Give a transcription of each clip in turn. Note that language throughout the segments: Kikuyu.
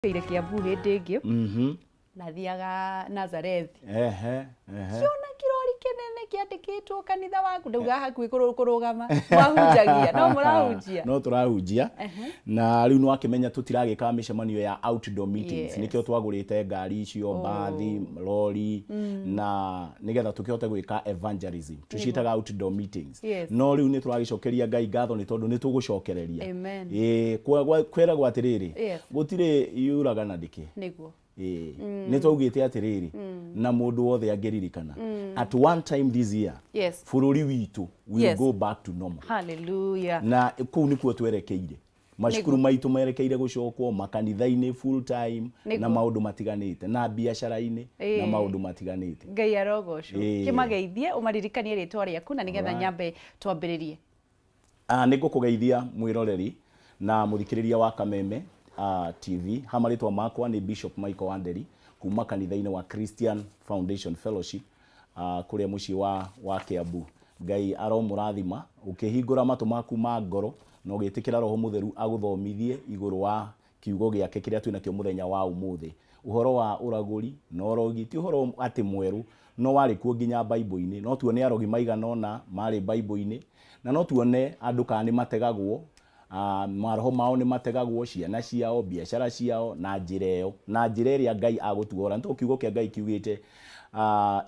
Ire Kiambu hĩndĩ ĩngĩ na thiaga Nazarethi. Ehe, ehe. Kiona kirori kĩnene kĩandĩkĩtwo kanitha waku, ndauga hakuhĩ kũrũgama. Mwahunjagia, no mũrahunjia? No tũrahunjia, na rĩu nĩwakĩmenya tũtiragĩkaga mĩcemanio ya outdoor meetings. Nĩkĩo twagũrĩte ngari icio, mbathi, lori, na nĩgetha tũkĩhote gwĩka evangelism, tũciĩtaga outdoor meetings. No rĩu nĩ tũragĩcokeria Ngai ngatho nĩ tondũ nĩ tũgũcokereria. Amen. Ĩĩ, kwĩragwo atĩrĩrĩ, gũtirĩ yuraga na ndĩkĩ. Ĩĩ. Nĩ twaugĩte atĩrĩrĩ, na mũndũ wothe angĩririkana, at one time this year, bũrũri witũ will go back to normal. Hallelujah. Na kũu nĩkuo twerekeire. Macukuru maitũ merekeire gũcokwo, makanitha-inĩ full time, na maũndũ matiganĩte, na biacara-inĩ, na maũndũ matiganĩte. Ngai arogocwo. Kĩmageithie, ũmaririkanie rĩtwa rĩaku na nĩgetha nyambe twambĩrĩrie. Nĩ ngũkũgeithia mwĩroreri na mũthikĩrĩria wa Kameme TV. Ha marĩtwa makwa nĩ Bishop Michael Wanderi kuma kanitha-inĩ wa Christian Foundation Fellowship kũrĩa mũciĩ wa Kiambu. Ngai aromũrathima ũkĩhingũra matũ maku ma ngoro na ũgĩtĩkĩra Roho Mũtheru agũthomithie igũrũ wa kiugo gĩake kĩrĩa twĩnakĩo mũthenya wa ũmũthĩ. Ũhoro wa ũragũri na ũrogi ti ũhoro atĩ mwerũ, no warĩ kuo nginya Bible-inĩ. No tuone arogi maigana ũna marĩ Bible-inĩ, na no tuone andũ kana nĩ mategagwo, maroho mao nĩ mategagwo, ciana ciao, biacara ciao, na njĩra ĩyo, na njĩra ĩrĩa Ngai agũtuohora. Nĩ tondũ kiugo kĩa Ngai kiugĩte,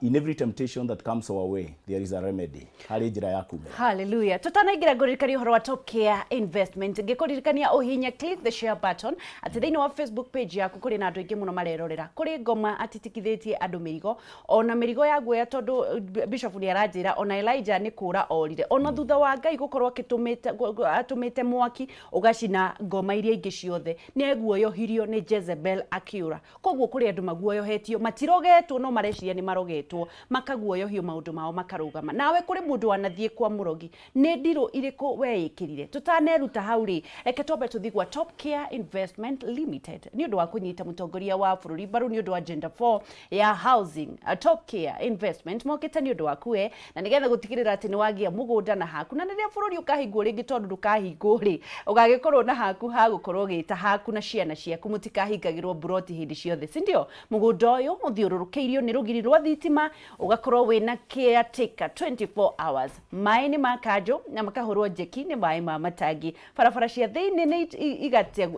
in every temptation that comes our way, there is a remedy. Harĩ njĩra ya kumĩra. Hallelujah. Tutanaingĩra ngũririkania ũhoro wa Top Care Investment. Ngĩkũririkania ũhihinye click the share button atĩ thĩinĩ wa Facebook page yaku kũrĩ na andũ aingĩ mũno marerorera. Kũrĩ ngoma atitikithĩtie andũ mĩrigo, ona mĩrigo ya guoya tondũ Bishop nĩ aranjĩra ona Elijah nĩ kũra orire. Ona thutha wa Ngai gũkorwo akĩtũmĩte atũmĩte mwaki ũgacina ngoma iria ingĩ ciothe, nĩ aguoyohirio nĩ Jezebel akĩũra. Koguo kũrĩ andũ maguoyohetio, matirogetwo no mareciria nĩ marogetwo, makaguoyohio maũndũ mao makarũgama. Nawe kũrĩ mũndũ wanathiĩ kwa mũrogi, nĩ ndirũ irĩkũ weĩkĩrire? Tũtaneruta hau rĩ, reke twambe tũthiĩ gwa Top Care Investment Limited nĩ ũndũ wa kũnyita mũtongoria wa bũrũri mbaru nĩ ũndũ wa Agenda 4 ya housing. Top Care Investment mokĩte nĩ ũndũ waku we, na nĩgetha gũtigĩrĩra atĩ nĩ wagĩa mũgũnda na haku, na rĩrĩa bũrũri ũkahingwo rĩngĩ, tondũ ndũkahingwo rĩ, ũgagĩkorwo na haku ha gũkorwo ũgĩta haku na ciana ciaku, mũtikahingagĩrwo mburoti hĩndĩ ciothe, si ndio? Mũgũnda ũyũ ũthiũrũrũkĩirio nĩ rũgiri rwa thitima, ũgakorwo wĩna caretaker 24 hours, maĩ nĩ ma kanjũ na makahũrwo njeki nĩ maĩ ma matangi, barabara cia thĩinĩ nĩ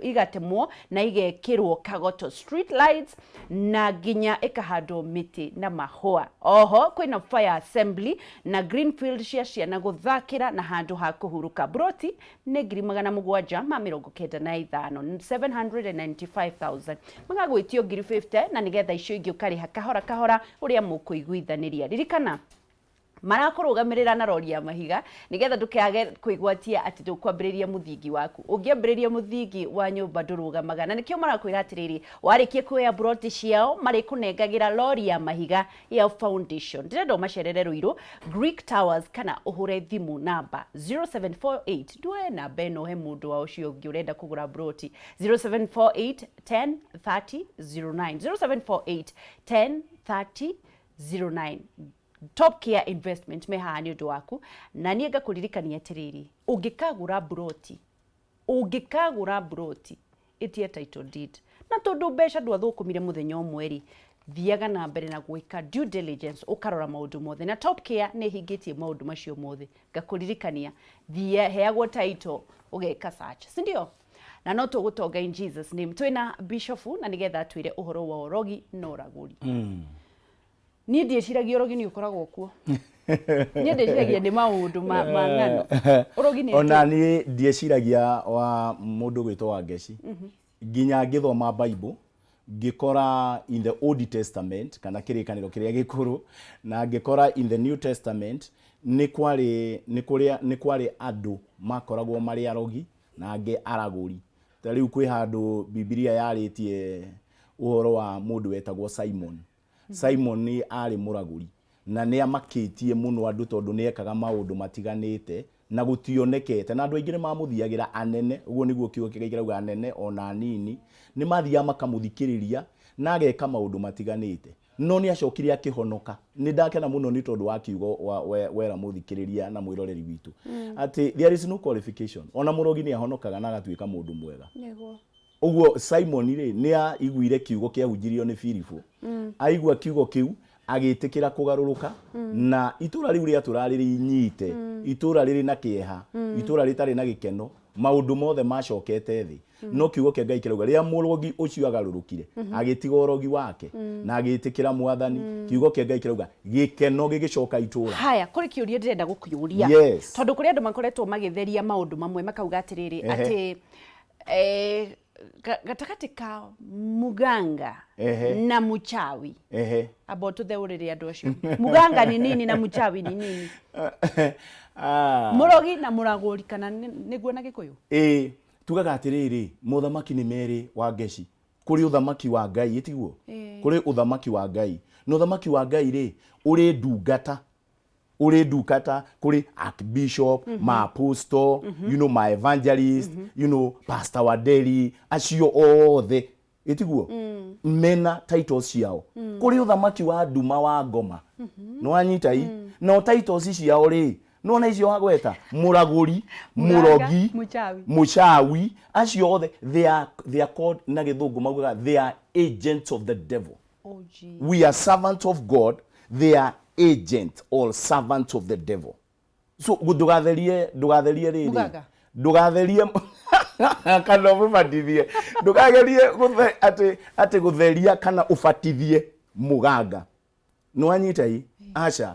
igatemwo na igekĩrwo kagoto street lights, na nginya ĩkahandwo mĩtĩ na mahũa. Oho kwĩna fire assembly na greenfield cia ciana gũthakĩra na handũ ha kũhurũka. Mburoti nĩ 795,000, 795,000, magagwĩtio ngiri 50 na nĩgetha icio ingĩ ũkarĩha kahora kahora ũrĩa mũkũiguithanĩria. Ririkana marakũrũgamĩrĩra na rori ya mahiga nĩgetha ndũkage kwĩgwatia atĩ ndũkwambĩrĩria mũthingi waku. Ũngĩambĩrĩria mũthingi wa nyũmba ndũrũgamaga, na nĩkĩo marakwĩra atĩrĩrĩ, warĩkia kuoya mburoti ciao marĩkũnengagĩra lori ya mahiga ya foundation. Ndĩrenda ũmacerere Ruiru Greek Towers kana ũhũre thimũ namba 0748, nduoe namba ĩno he mũndũ wa ũcio ũngĩ ũrenda kũgũra mburoti, 0748 10 30 09, 0748 10 30 09. Top Care Investment me haha nĩ ũndũ waku, na niĩ ngakũririkania atĩrĩrĩ, ũngĩkagũra mburoti, ũngĩkagũra mburoti ĩtia title deed, na tondũ mbeca ndwathũkũmire mũthenya ũmwe rĩ, thiaga na mbere na gwĩka due diligence, ũkarora maũndũ mothe, na Top Care nĩ ĩhingĩtie maũndũ macio mothe. Ngakũririkania, thia heagwo title, ũgeka search, si ndio? Na no tũgũtonga in Jesus name. Twĩna Bishop na nĩgetha atwĩre ũhoro wa ũrogi na ũragũri. Niĩ ndiĩciragia ũrogi nĩ ũkoragwo kuo. Niĩ ndĩciragia nĩ maũndũ ma ng'ano. Ũrogi nĩ Ona niĩ ndieciragia wa mũndũ gwĩtwo Wangeci, nginya ngĩthoma Bible ngĩkora in the Old Testament, kana kĩrĩkanĩro kĩrĩa gĩkũrũ, na ngĩkora in the New Testament nĩ kwarĩ nĩ kũrĩa nĩ kwarĩ andũ makoragwo marĩ arogi na angĩ aragũri. Ta rĩu kwĩ handũ Bibilia yarĩtie ũhoro wa mũndũ wetagwo Simon. Simon arĩ mũragũri na nĩ amakĩtie mũno andũ tondũ nĩ ekaga maũndũ matiganĩte na gũtionekete, na andũ aingĩ nĩ mamũthiagĩra, anene, ũguo nĩguo kiugo kĩa Ngai kĩrauga, anene ona anini nĩ mathiaga makamũthikĩrĩria na ageka maũndũ matiganĩte, no nĩ acokire akĩhonoka. Nĩ ndakena mũno nĩ tondũ wa kiugo wera mũthikĩrĩria na mwĩroreri witũ atĩ there is no qualification, ona mũrogi nĩ ahonokaga na agatuĩka mũndũ mwega. Nĩguo. Ũguo Simon rĩ, nĩ aiguire kiugo kĩahunjirio nĩ Filipu. Aigua kiugo kĩu, agĩtĩkĩra kũgarũrũka, na itũra rĩu rĩatũra rĩrĩ inyite, itũra rĩrĩ na kĩeha, itũra rĩtarĩ na gĩkeno, maũndũ mothe macokete thĩ. No kiugo kĩa Ngai kĩrauga, rĩrĩa mũrogi ũcio agarũrũkire, agĩtiga ũrogi wake, na agĩtĩkĩra Mwathani, kiugo kĩa Ngai kĩrauga, gĩkeno gĩgĩcoka itũra. Haya, kũrĩ kĩũria ndĩrenda gũkĩũria. Yes. Tondũ kũrĩ andũ makoretwo magĩtheria maũndũ mamwe makauga atĩrĩrĩ, atĩ gatagatĩ ka muganga na muchawi. Amba ũtũtheũrĩre andũ acio. Muganga ni nini na muchawi ni nini? Mũrogi na mũragũri, kana nĩguo na Gĩkũyũ? Ĩĩ, tugaga atĩrĩrĩ, mothamaki nĩ merĩ wa ngeci. Kũrĩ ũthamaki wa Ngai, ĩtiguo? Kũrĩ ũthamaki wa Ngai. Na ũthamaki wa Ngai rĩ, ũrĩ ndungata. Ũrĩ ndungata, kũrĩ archbishop, ma apostle, ma evangelist, pastor wa Delhi, acio othe. Ĩtiguo? Mena titles ciao. Kũrĩ ũthamaki wa nduma wa ngoma. Nĩwanyita i? Nao titles ciao rĩ, nĩwona icio wagweta? Mũragũri, mũrogi, Mũchawi. mũchawi, acio othe, they are called, na gĩthũngũ maugaga, they are agents of the devil. Oh, gee. We are servants of God, they are agents or servants of the devil. So ndũgatherie, ndũgatherie rĩrĩ. Mũganga. Ndũgatherie kana ũmũbatithie. Ndũkagerie gũthe, atĩ, atĩ gũtheria kana ũbatithie mũganga. Nĩwanyita i? Aca.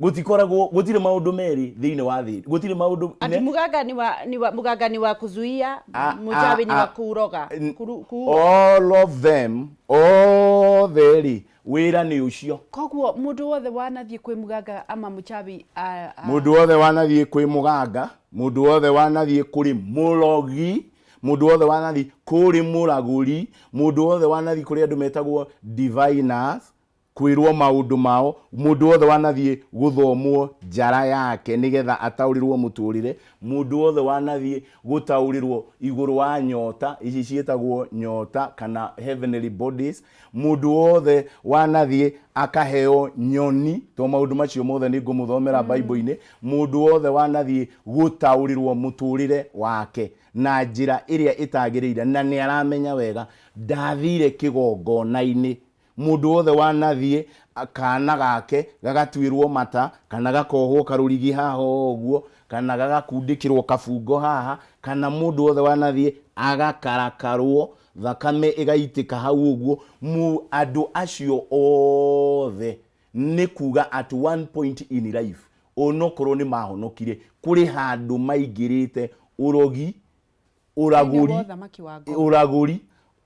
Gũtikoragwo, gũtirĩ maũndũ merĩ thĩinĩ wa thĩ. Gũtirĩ maũndũ Ati ne- muganga ni wa, ni wa, muganga ni wa kuzuia, muchawi ni wa kuroga, kuua. All of them, othe rĩ, wĩra nĩ ũcio. Koguo mũndũ wothe wanathiĩ kwĩ muganga ama muchawi, Mũndũ wothe wanathiĩ kwĩ mũganga, mũndũ wothe wanathiĩ kũrĩ mũrogi, mũndũ wothe wanathiĩ kũrĩ mũragũri, mũndũ wothe wanathiĩ kũrĩ andũ metagwo diviners, kwĩrwo maũndũ mao, mũndũ wothe wanathiĩ gũthomwo njara yake nĩgetha ataũrĩrwo mũtũrĩre, mũndũ wothe wanathiĩ gũtaũrĩrwo igũrũ wa nyota, ici ciĩtagwo nyota kana heavenly bodies, mũndũ wothe wanathiĩ akaheo nyoni, to maũndũ macio mothe nĩ ngũmũthomera Bible-inĩ, mũndũ wothe wanathiĩ gũtaũrĩrwo mũtũrĩre wake na njĩra ĩrĩa ĩtagĩrĩire, na nĩ aramenya wega ndathire kĩgongona-inĩ. Mũndũ wothe wanathiĩ kana gake gagatuĩrwo mata, kana gakohwo karũrigi haha ũguo, kana gagakundĩkĩrwo kabungo haha, kana mũndũ wothe wanathiĩ agakarakarwo, thakame ĩgaitĩka hau ũguo, andũ acio othe nĩ kuga at one point in life, onokorwo nĩ mahonokire, kũrĩ handũ maingĩrĩte ũrogi, ũragũri, Thĩinĩ wa ũthamaki wa Ngai. ũragũri,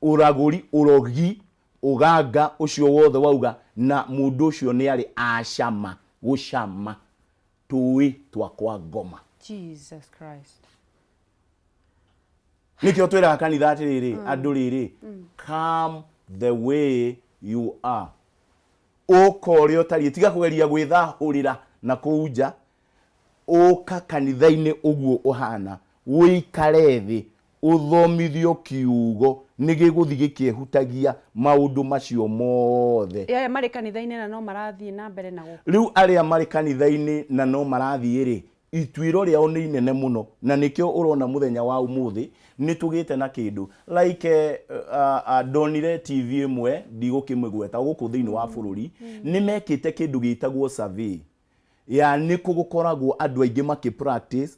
ũragũri, ũrogi, ũganga ũcio wothe wauga, na mũndũ ũcio nĩ arĩ acama, gũcama tũĩ twa kwa ngoma. Jesus Christ. Nĩkĩo twĩraga kanitha atĩrĩrĩ, andũ rĩrĩ, come the way you are. Ũka ũrĩa ũtariĩ, tiga kũgeria gwĩthahũrĩra na kũu nja. Ũka kanitha-inĩ ũguo ũhana, ũikare thĩ, ũthomithio kiugo, nĩ gĩgũthiĩ gĩkĩehutagia maũndũ macio mothe. Aya marĩ kanitha-inĩ na no marathiĩ na mbere na gũ- Rĩu arĩa marĩ kanitha-inĩ na no marathiĩ rĩ, ituĩro rĩao nĩ inene mũno, na nĩkĩo ũrona mũthenya wa ũmũthĩ nĩ tũgĩte na kĩndũ like ndonire TV ĩmwe ndigũkĩmĩgweta gũkũ thĩinĩ wa bũrũri, nĩ mekĩte kĩndũ gĩtagwo survey ya nĩ kũ gũkoragwo andũ aingĩ makĩ practice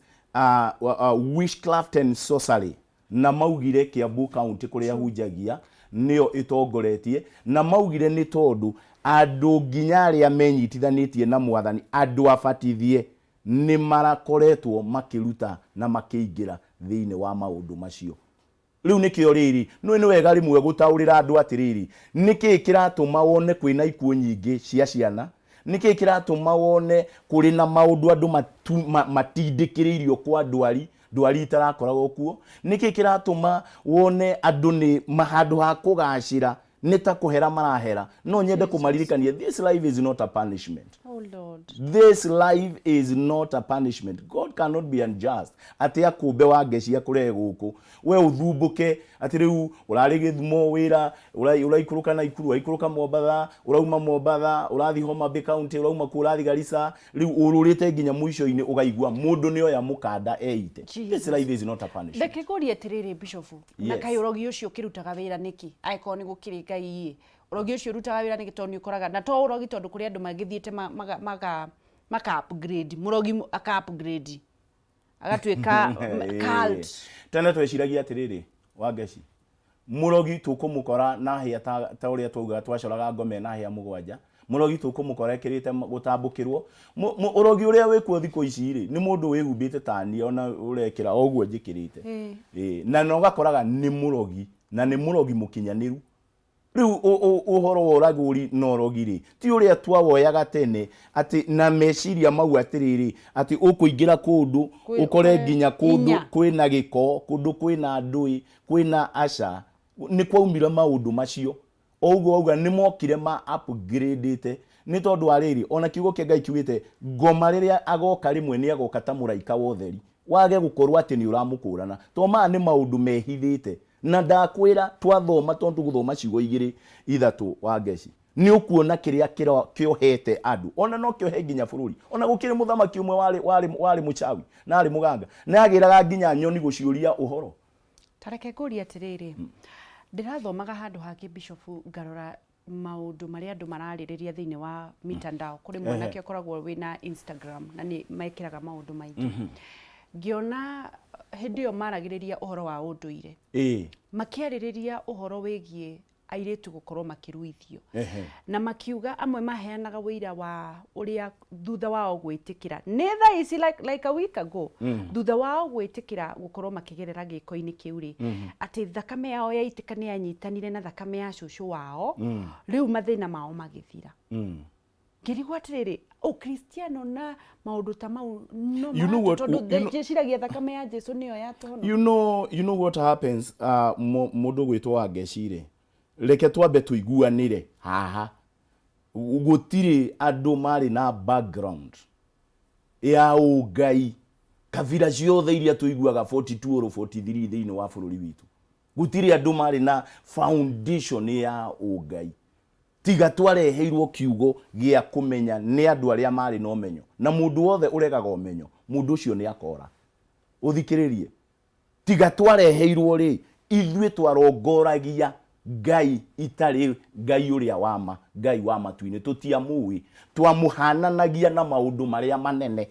witchcraft and sorcery, na maugire Kiambu County kũrĩa hunjagia nĩyo ĩtongoretie, na maugire nĩ tondũ andũ nginya arĩa menyitithanĩtie na mwathani, andũ abatithie, nĩ marakoretwo makĩruta na makĩingĩra thĩinĩ wa maũndũ macio. Rĩu nĩkĩo rĩrĩ, nĩ nĩ wega rĩmwe gũtaũrĩra andũ atĩrĩrĩ, nĩkĩĩ kĩratũma wone kwĩna ikuũ nyingĩ cia ciana? Nĩkĩĩ kĩratũma wone kũrĩ na maũndũ andũ matindĩkĩrĩirio kwa ndwari, ndwari itarakoragwo kuo? Nĩkĩĩ kĩratũma wone andũ nĩ handũ ha kũgacĩra Nĩ ta kũhera marahera. No nyende kũmaririkania, this life is not a punishment. Oh Lord. This life is not a punishment. God cannot be unjust. Atĩ akũmbe wa ngeci akũrehe gũkũ. We ũthumbũke atĩ rĩu ũrarĩ Gĩthumo wĩra, ũraikũrũka Naikuru, ũraikũrũka Mombatha, ũrauma Mombatha, ũrathiĩ Homa Bay County, ũrauma kũu ũrathiĩ Garissa, rĩu ũrũrĩte nginya mũico-inĩ ũgaigua mũndũ nĩ oya mũkanda eite. This Jesus. life is not a punishment. Reke ngũrie atĩrĩrĩ Bishop, na Yes. kaĩ ũrogi ũcio ũkĩrutaga wĩra nĩkĩ? Angĩkorwo nĩ gũkĩrĩ Ngai ĩ, ũrogi ũcio ũrutaga wĩra nĩkĩ? Tondũ nĩ ũkoraga, na to ũrogi tondũ kũrĩ andũ magĩthiĩte maka maka upgrade, mũrogi aka upgrade agatuĩka cult. Tene tweciragia atĩrĩrĩ, Wangeci, mũrogi tũkũmũkora na hĩa ta ũrĩa twaugaga twacoraga ngoma ĩna hĩa mũgwanja, mũrogi tũkũmũkora ekĩrĩte gũtambũkĩrwo. Ũrogi ũrĩa wĩkuo thikũ ici rĩ, nĩ mũndũ wĩhumbĩte ta niĩ ona ũrekĩra o ũguo njĩkĩrĩte. Ĩĩ, na na ũgakoraga nĩ mũrogi, na nĩ mũrogi mũkinyanĩru. Rĩu ũhoro wa ũragũri na ũrogi rĩ, ti ũrĩa twawoyaga tene atĩ na meciria mau atĩrĩrĩ, atĩ ũkũingĩra kũndũ ũkore nginya kũndũ Inya. kwĩna gĩko, kũndũ kwĩna ndũĩ, kwĩna aca, nĩ kwaumire maũndũ macio. O ũguo wauga nĩ mokire ma upgrade-ĩte, nĩ tondũ wa rĩrĩ, ona kiugo kĩa Ngai kiugĩte ngoma rĩrĩa agoka rĩmwe nĩ agoka ta mũraika wa ũtheri, wage gũkorwo atĩ nĩ ũramũkũrana, tondũ maya nĩ maũndũ mehithĩte. Na ndakwĩra twathoma, tondũ tũgũthoma ciugo igĩrĩ ithatũ Wangeci, nĩ ũkuona kĩrĩa kĩohete andũ, ona no kĩohe nginya bũrũri. Ona gũkĩrĩ mũthamaki ũmwe warĩ mũchawi na arĩ mũganga, na agĩraga nginya nyoni gũciũria ũhoro. Ta reke ngũrie atĩrĩrĩ, ndĩrathomaga handũ hangĩ Bishop, ngarora maũndũ marĩa andũ mararĩrĩria thĩinĩ wa mitandao. Kũrĩ mwanake ũkoragwo wĩna Instagram na nĩ mekĩraga maũndũ maingĩ. Ngĩona hĩndĩ ĩyo maragĩrĩria ũhoro wa ũndũire, makĩarĩrĩria ũhoro wĩgiĩ airĩtu gũkorwo makĩruithio. Na makiuga amwe maheanaga ũira wa ũrĩa thutha wao gwĩtĩkĩra, nĩ thaa ici like a week ago, thutha wao gwĩtĩkĩra gũkorwo makĩgerera gĩko-inĩ kĩu rĩ, atĩ thakame yao yaitĩka nĩ yanyitanire na thakame ya cũcũ wao, rĩu mathĩna mao magĩthira. Ngĩrigwo atĩrĩrĩ, ũkristiano na maũndũ ta mau no You know what, tondũ you know, njĩciragia thakame ya Jesu nĩyo yatũhonokia. You know what happens, mũndũ gwĩtwo Wangeci rĩ, reke twambe tũiguanĩre haha. Gũtirĩ andũ marĩ na background ya ũngai kabira ciothe iria tũiguaga 42 or 43 thĩinĩ wa bũrũri witũ. Gũtirĩ andũ marĩ na foundation ya ũngai tiga twareheirwo kiugo gĩa kũmenya nĩ andũ arĩa marĩ na ũmenyo, na mũndũ wothe ũregaga ũmenyo, mũndũ ũcio nĩ akora. Ũthikĩrĩrie, tiga twareheirwo rĩ, ithuĩ twarongoragia Ngai itarĩ Ngai ũrĩa wa ma, Ngai wa matu-inĩ, tũtiamũĩ, twamũhananagia na maũndũ marĩa manene,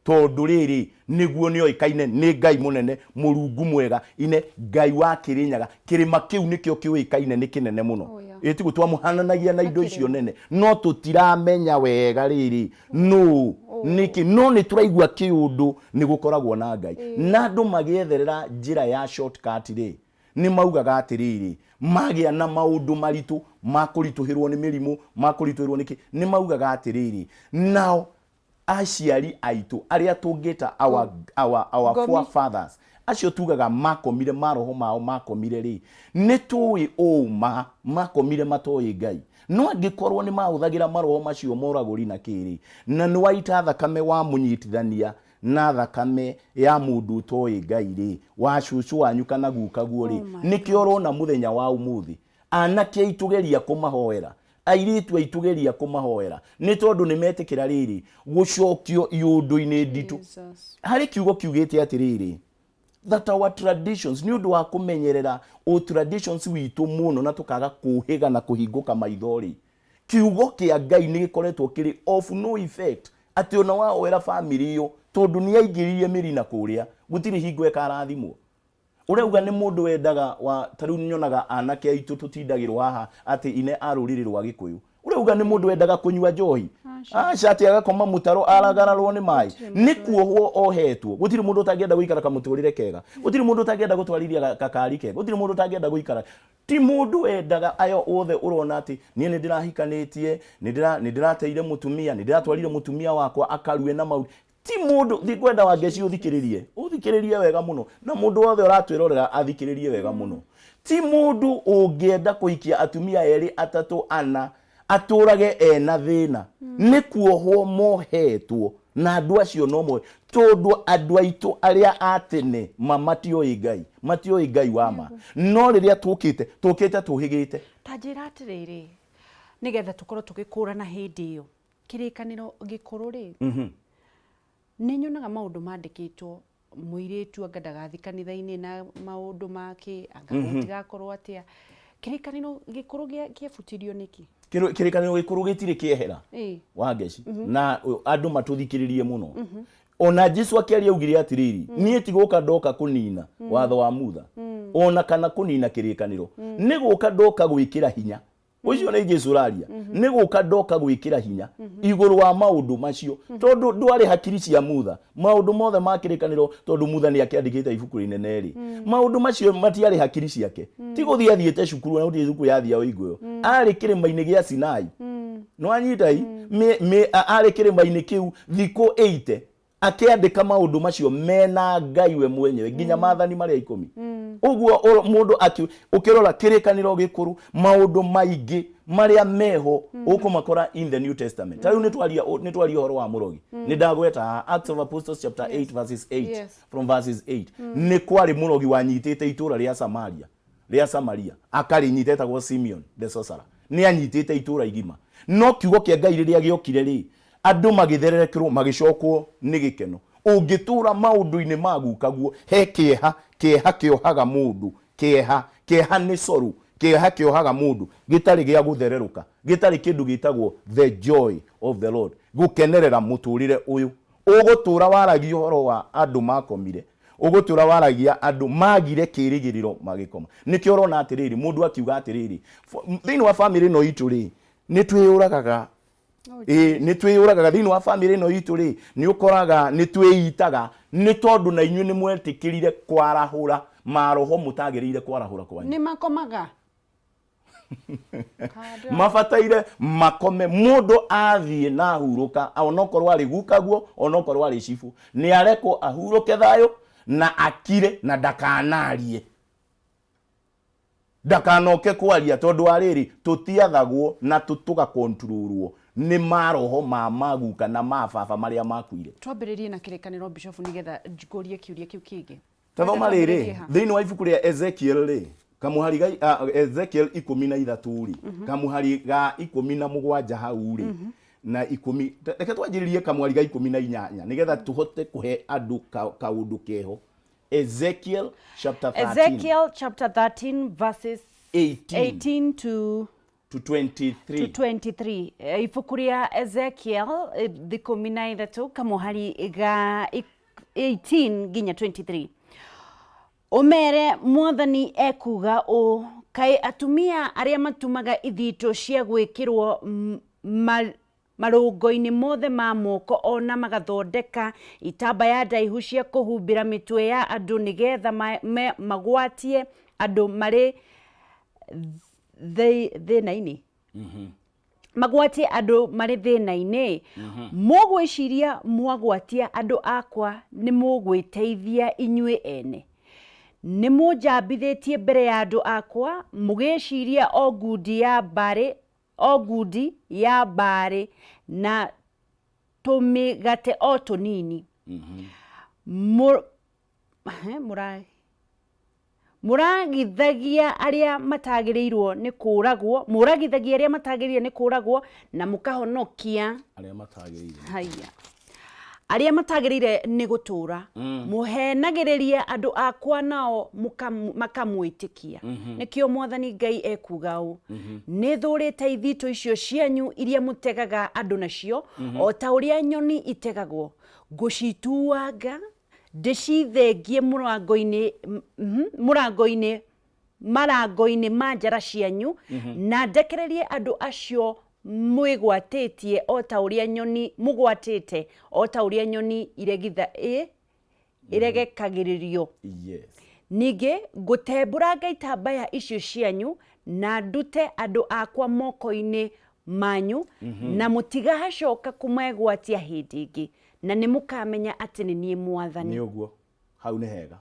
tondũ rĩrĩ nĩguo nĩoĩkaine nĩ Ngai mũnene, Mũrungu mwega, ine Ngai wa Kĩrĩnyaga, kĩrĩma kĩu nĩkĩo kĩũĩkaine nĩ kĩnene mũno. Oh, yeah. Ĩ tiguo twamũhananagia na indo icio nene, no tũtiramenya wega rĩrĩ nũ nĩkĩ, no nĩ tũraigua kĩũndũ nĩ gũkoragwo na Ngai. Na andũ magĩetherera njĩra ya shortcut rĩ, nĩ maugaga atĩrĩrĩ, magĩa na maũndũ maritũ ma kũritũhĩrwo nĩ mĩrimũ, ma kũritũhĩrwo nĩkĩ, nĩ maugaga atĩrĩrĩ, nao aciari aitũ arĩa tũngĩta our Ngomi. forefathers, acio tugaga makomire, maroho mao makomire rĩ, nĩ tũĩ ũma makomire matoĩ Ngai. No angĩkorwo nĩ mahũthagĩra maroho macio moragũri na kĩrĩ, na nĩ waita thakame wamũnyitithania na thakame ya mũndũ ũtoĩ Ngai rĩ, wa cũcũ wanyu kana gukaguo rĩ, Oh my nĩkĩo ũrona mũthenya wa ũmũthĩ anake aitũ geria kũmahoera, airĩtu aitũ geria kũmahoera, nĩ tondũ nĩ metĩkĩra rĩrĩ gũcokio iũndũ-inĩ nditũ. Jesus. Harĩ kiugo kiugĩte atĩrĩrĩ, that our traditions, nĩ ũndũ wa kũmenyerera o traditions witũ mũno na tũkaga kũhĩga na kũhingũka maitho rĩ, kiugo kĩa Ngai nĩ gĩkoretwo kĩrĩ of no effect, atĩ ona wahoera family ĩyo, tondũ nĩ aingĩririe mĩri na kũrĩa, gũtirĩ hingo ĩkarathimwo. Ũrauga nĩ mũndũ wendaga wa ta rĩu nyonaga anake aitũ tũtindagĩrwo haha atĩ ine a rũrĩrĩ rwa Gĩkũyũ. Ũrauga nĩ mũndũ wendaga kũnyua njohi, aca, atĩ agakoma mũtaro aragararwo nĩ maĩ, nĩ kuohwo ohetwo. Gũtirĩ mũndũ ũtangĩenda gũikara kamũtũrĩre kega, gũtirĩ mũndũ ũtangĩenda gũtwarithia gakari kega, gũtirĩ mũndũ ũtangĩenda gũikara. Ti mũndũ wendaga ayo othe ũrona atĩ niĩ nĩ ndĩrahikanĩtie, nĩ ndĩrateire mũtumia, nĩ ndĩratwarire mũtumia wakwa akarue na maũndũ. Ti mũndũ ndikwenda Wangeci ũthikĩrĩrie, ũthikĩrĩrie wega mũno, na mũndũ wothe ũratwĩrorera athikĩrĩrie wega mũno. Ti mũndũ ũngĩenda kũhikia atumia erĩ, atatũ, ana, atũrage ena thĩna. Nĩ kuohwo mohetwo na andũ acio no moe, tondũ andũ aitũ arĩa a tene ma matioĩ Ngai, matioĩ Ngai wa ma. No rĩrĩa tũkĩte, tũkĩte tũhĩgĩte. Ta njĩra atĩrĩrĩ, nĩgetha tũkorwo tũgĩkũrana hĩndĩ ĩyo, kĩrĩkanĩro gĩkũrũ rĩ, nĩ nyonaga maũndũ mandĩkĩtwo, mũirĩtu anga ndagathiĩ kanitha-inĩ na maũndũ make, anga gũtigakorwo atĩa. Kĩrĩkanĩro gĩkũrũ kĩebutirio nĩkĩ? Kĩrĩkanĩro gĩkũrũ gĩtirĩ kĩehera. Wangeci, na andũ matũthikĩrĩrie mũno. Ona Jesu akĩaria augire atĩrĩrĩ, niĩ ti gũka ndoka kũnina watho wa Mutha, ona kana kũnina kĩrĩkanĩro, nĩ gũka ndoka gwĩkĩra hinya. Ũcio nĩ Jesu ũraria. Nĩ gũka ndoka gwĩkĩra hinya igũrũ wa maũndũ macio, tondũ ndwarĩ hakiri cia Mutha. Maũndũ mothe ma kĩrĩkanĩro, tondũ Mutha nĩ akĩandĩkĩte ibuku rĩnene rĩ, maũndũ macio matiarĩ hakiri ciake. Ti gũthiĩ athiĩte cukuru, na gũtirĩ cukuru yathiao hingo ĩyo. Arĩ kĩrĩma-inĩ gĩa Sinai. Nĩwanyita i? Arĩ kĩrĩma-inĩ kĩu thikũ 80 akĩandĩka maũndũ macio mena Ngai we mwenyewe, nginya maathani marĩa 10. Ũguo mũndũ ũkĩrora kĩrĩkanĩro gĩkũrũ, maũndũ maingĩ marĩa meho ũkũmakora in the New Testament. Ta rĩu nĩtwaria ũhoro wa mũrogi, nĩ ndagweta haha Acts of Apostles chapter 8 verses 8. From verses 8, nĩ kwarĩ mũrogi wanyitĩte itũũra rĩa Samaria, rĩa Samaria akarĩnyita, etagwo Simeon the sorcerer. Nĩ anyitĩte itũũra igima, no kiugo kĩa Ngai rĩrĩa gĩokire rĩ, andũ magĩthererekerwo, magĩcokwo nĩ gĩkeno. Ũngĩtũra maũndũ-inĩ ma gukaguo, he kĩeha. Kĩeha kĩohaga mũndũ. Kĩeha, kĩeha nĩ sorrow. Kĩeha kĩohaga mũndũ gĩtarĩ gĩa gũthererũka, gĩtarĩ kĩndũ gĩtagwo the joy of the Lord, gũkenerera mũtũrĩre ũyũ. Ũgũtũra waragia ũhoro wa andũ makomire, ũgũtũra waragia andũ magire kĩrĩgĩrĩro magĩkoma. Nĩkĩo ũrona atĩrĩrĩ, mũndũ akiuga atĩrĩrĩ, thĩinĩ wa famĩlĩ ĩno itũ rĩ, nĩ twĩyũragaga. Ĩĩ, nĩ twĩyũragaga. Thĩinĩ wa famĩlĩ ĩno itũ rĩ, nĩ ũkoraga nĩ twĩitaga, nĩ tondũ na inyuĩ nĩ mwetĩkĩrire kwarahũra maroho mũtagĩrĩire kwarahũra kwanyu. Nĩ makomaga. Mabataire makome. Mũndũ athiĩ na ahurũka, onokorwo arĩ gukaguo, onokorwo arĩ cibũ, nĩ arekwo ahurũke thayũ na akire na ndakanarie, ndakanoke kwaria, tondũ wa rĩrĩ, tũtiathagwo na tũgakontrolwo nĩ maroho ma maguka na ma baba marĩa makuire. Twambĩrĩrie na kĩrĩkanĩro, Bishop, nĩgetha ngũrie kĩũria kĩu kĩngĩ. Tathoma rĩrĩ thĩinĩ wa ibuku rĩa Ezekiel rĩ, kamũhari ga Ezekiel 13 rĩ, kamũhari ga 17 hau rĩ, na 10. Reke twanjĩrĩrie kamũhari ga 18 nĩgetha tũhote kũhe andũ kaũndũ keho. Ezekiel chapter 13. Ezekiel chapter 13 verses 18 18 to to 23. To 23. Ibuku rĩa Ezekiel 13 kamũhari ga 18 nginya 23. Ũmere, Mwathani ekuuga ũũ, kaĩ atumia arĩa matumaga ithitũ cia gwĩkĩrwo marũngo-inĩ mothe ma moko o na magathondeka itambaya ndaihu cia kũhumbĩra mĩtwe ya andũ nĩgetha magwatie andũ marĩ thĩna-inĩ, magwatie andũ marĩ thĩna-inĩ, mũgwĩciria mwagwatia andũ akwa nĩ mũgwĩteithia inyuĩ ene? Nĩ mũnjambithĩtie mbere ya andũ akwa, mũgĩciria o ngundi ya mbarĩ, o ngundi ya mbarĩ na tũmĩgate o tũnini. Mũragithagia arĩa matagĩrĩirwo nĩ kũũragwo, mũragithagia arĩa matagĩrĩire nĩ kũũragwo, na mũkahonokia arĩa matagĩrĩire. Haiya, arĩa matagĩrĩire nĩ gũtũũra. Mũhenagĩrĩria andũ akwa nao makamwĩtĩkia. Nĩkĩo Mwathani Ngai ekuuga ũũ, nĩ thũũrĩte ithitũ icio cianyu iria mũtegaga andũ nacio, o ta ũrĩa nyoni itegagwo. Ngũcituanga ndĩcithengie mũrango-inĩ, mũrango-inĩ, marango-inĩ ma njara cianyu, na ndekererie andũ acio mwĩgwatĩtie o ta ũrĩa nyoni mũgwatĩte o ta ũrĩa nyoni iregitha ĩ iregekagĩrĩrio. Ningĩ ngũtembũranga itambaya icio cianyu na ndute andũ akwa moko-inĩ manyu, na mũtigacoka kũmegwatia hĩndĩ ĩngĩ, na nĩ mũkamenya atĩ nĩ niĩ Mwathani. Nĩ ũguo. Hau nĩ hega.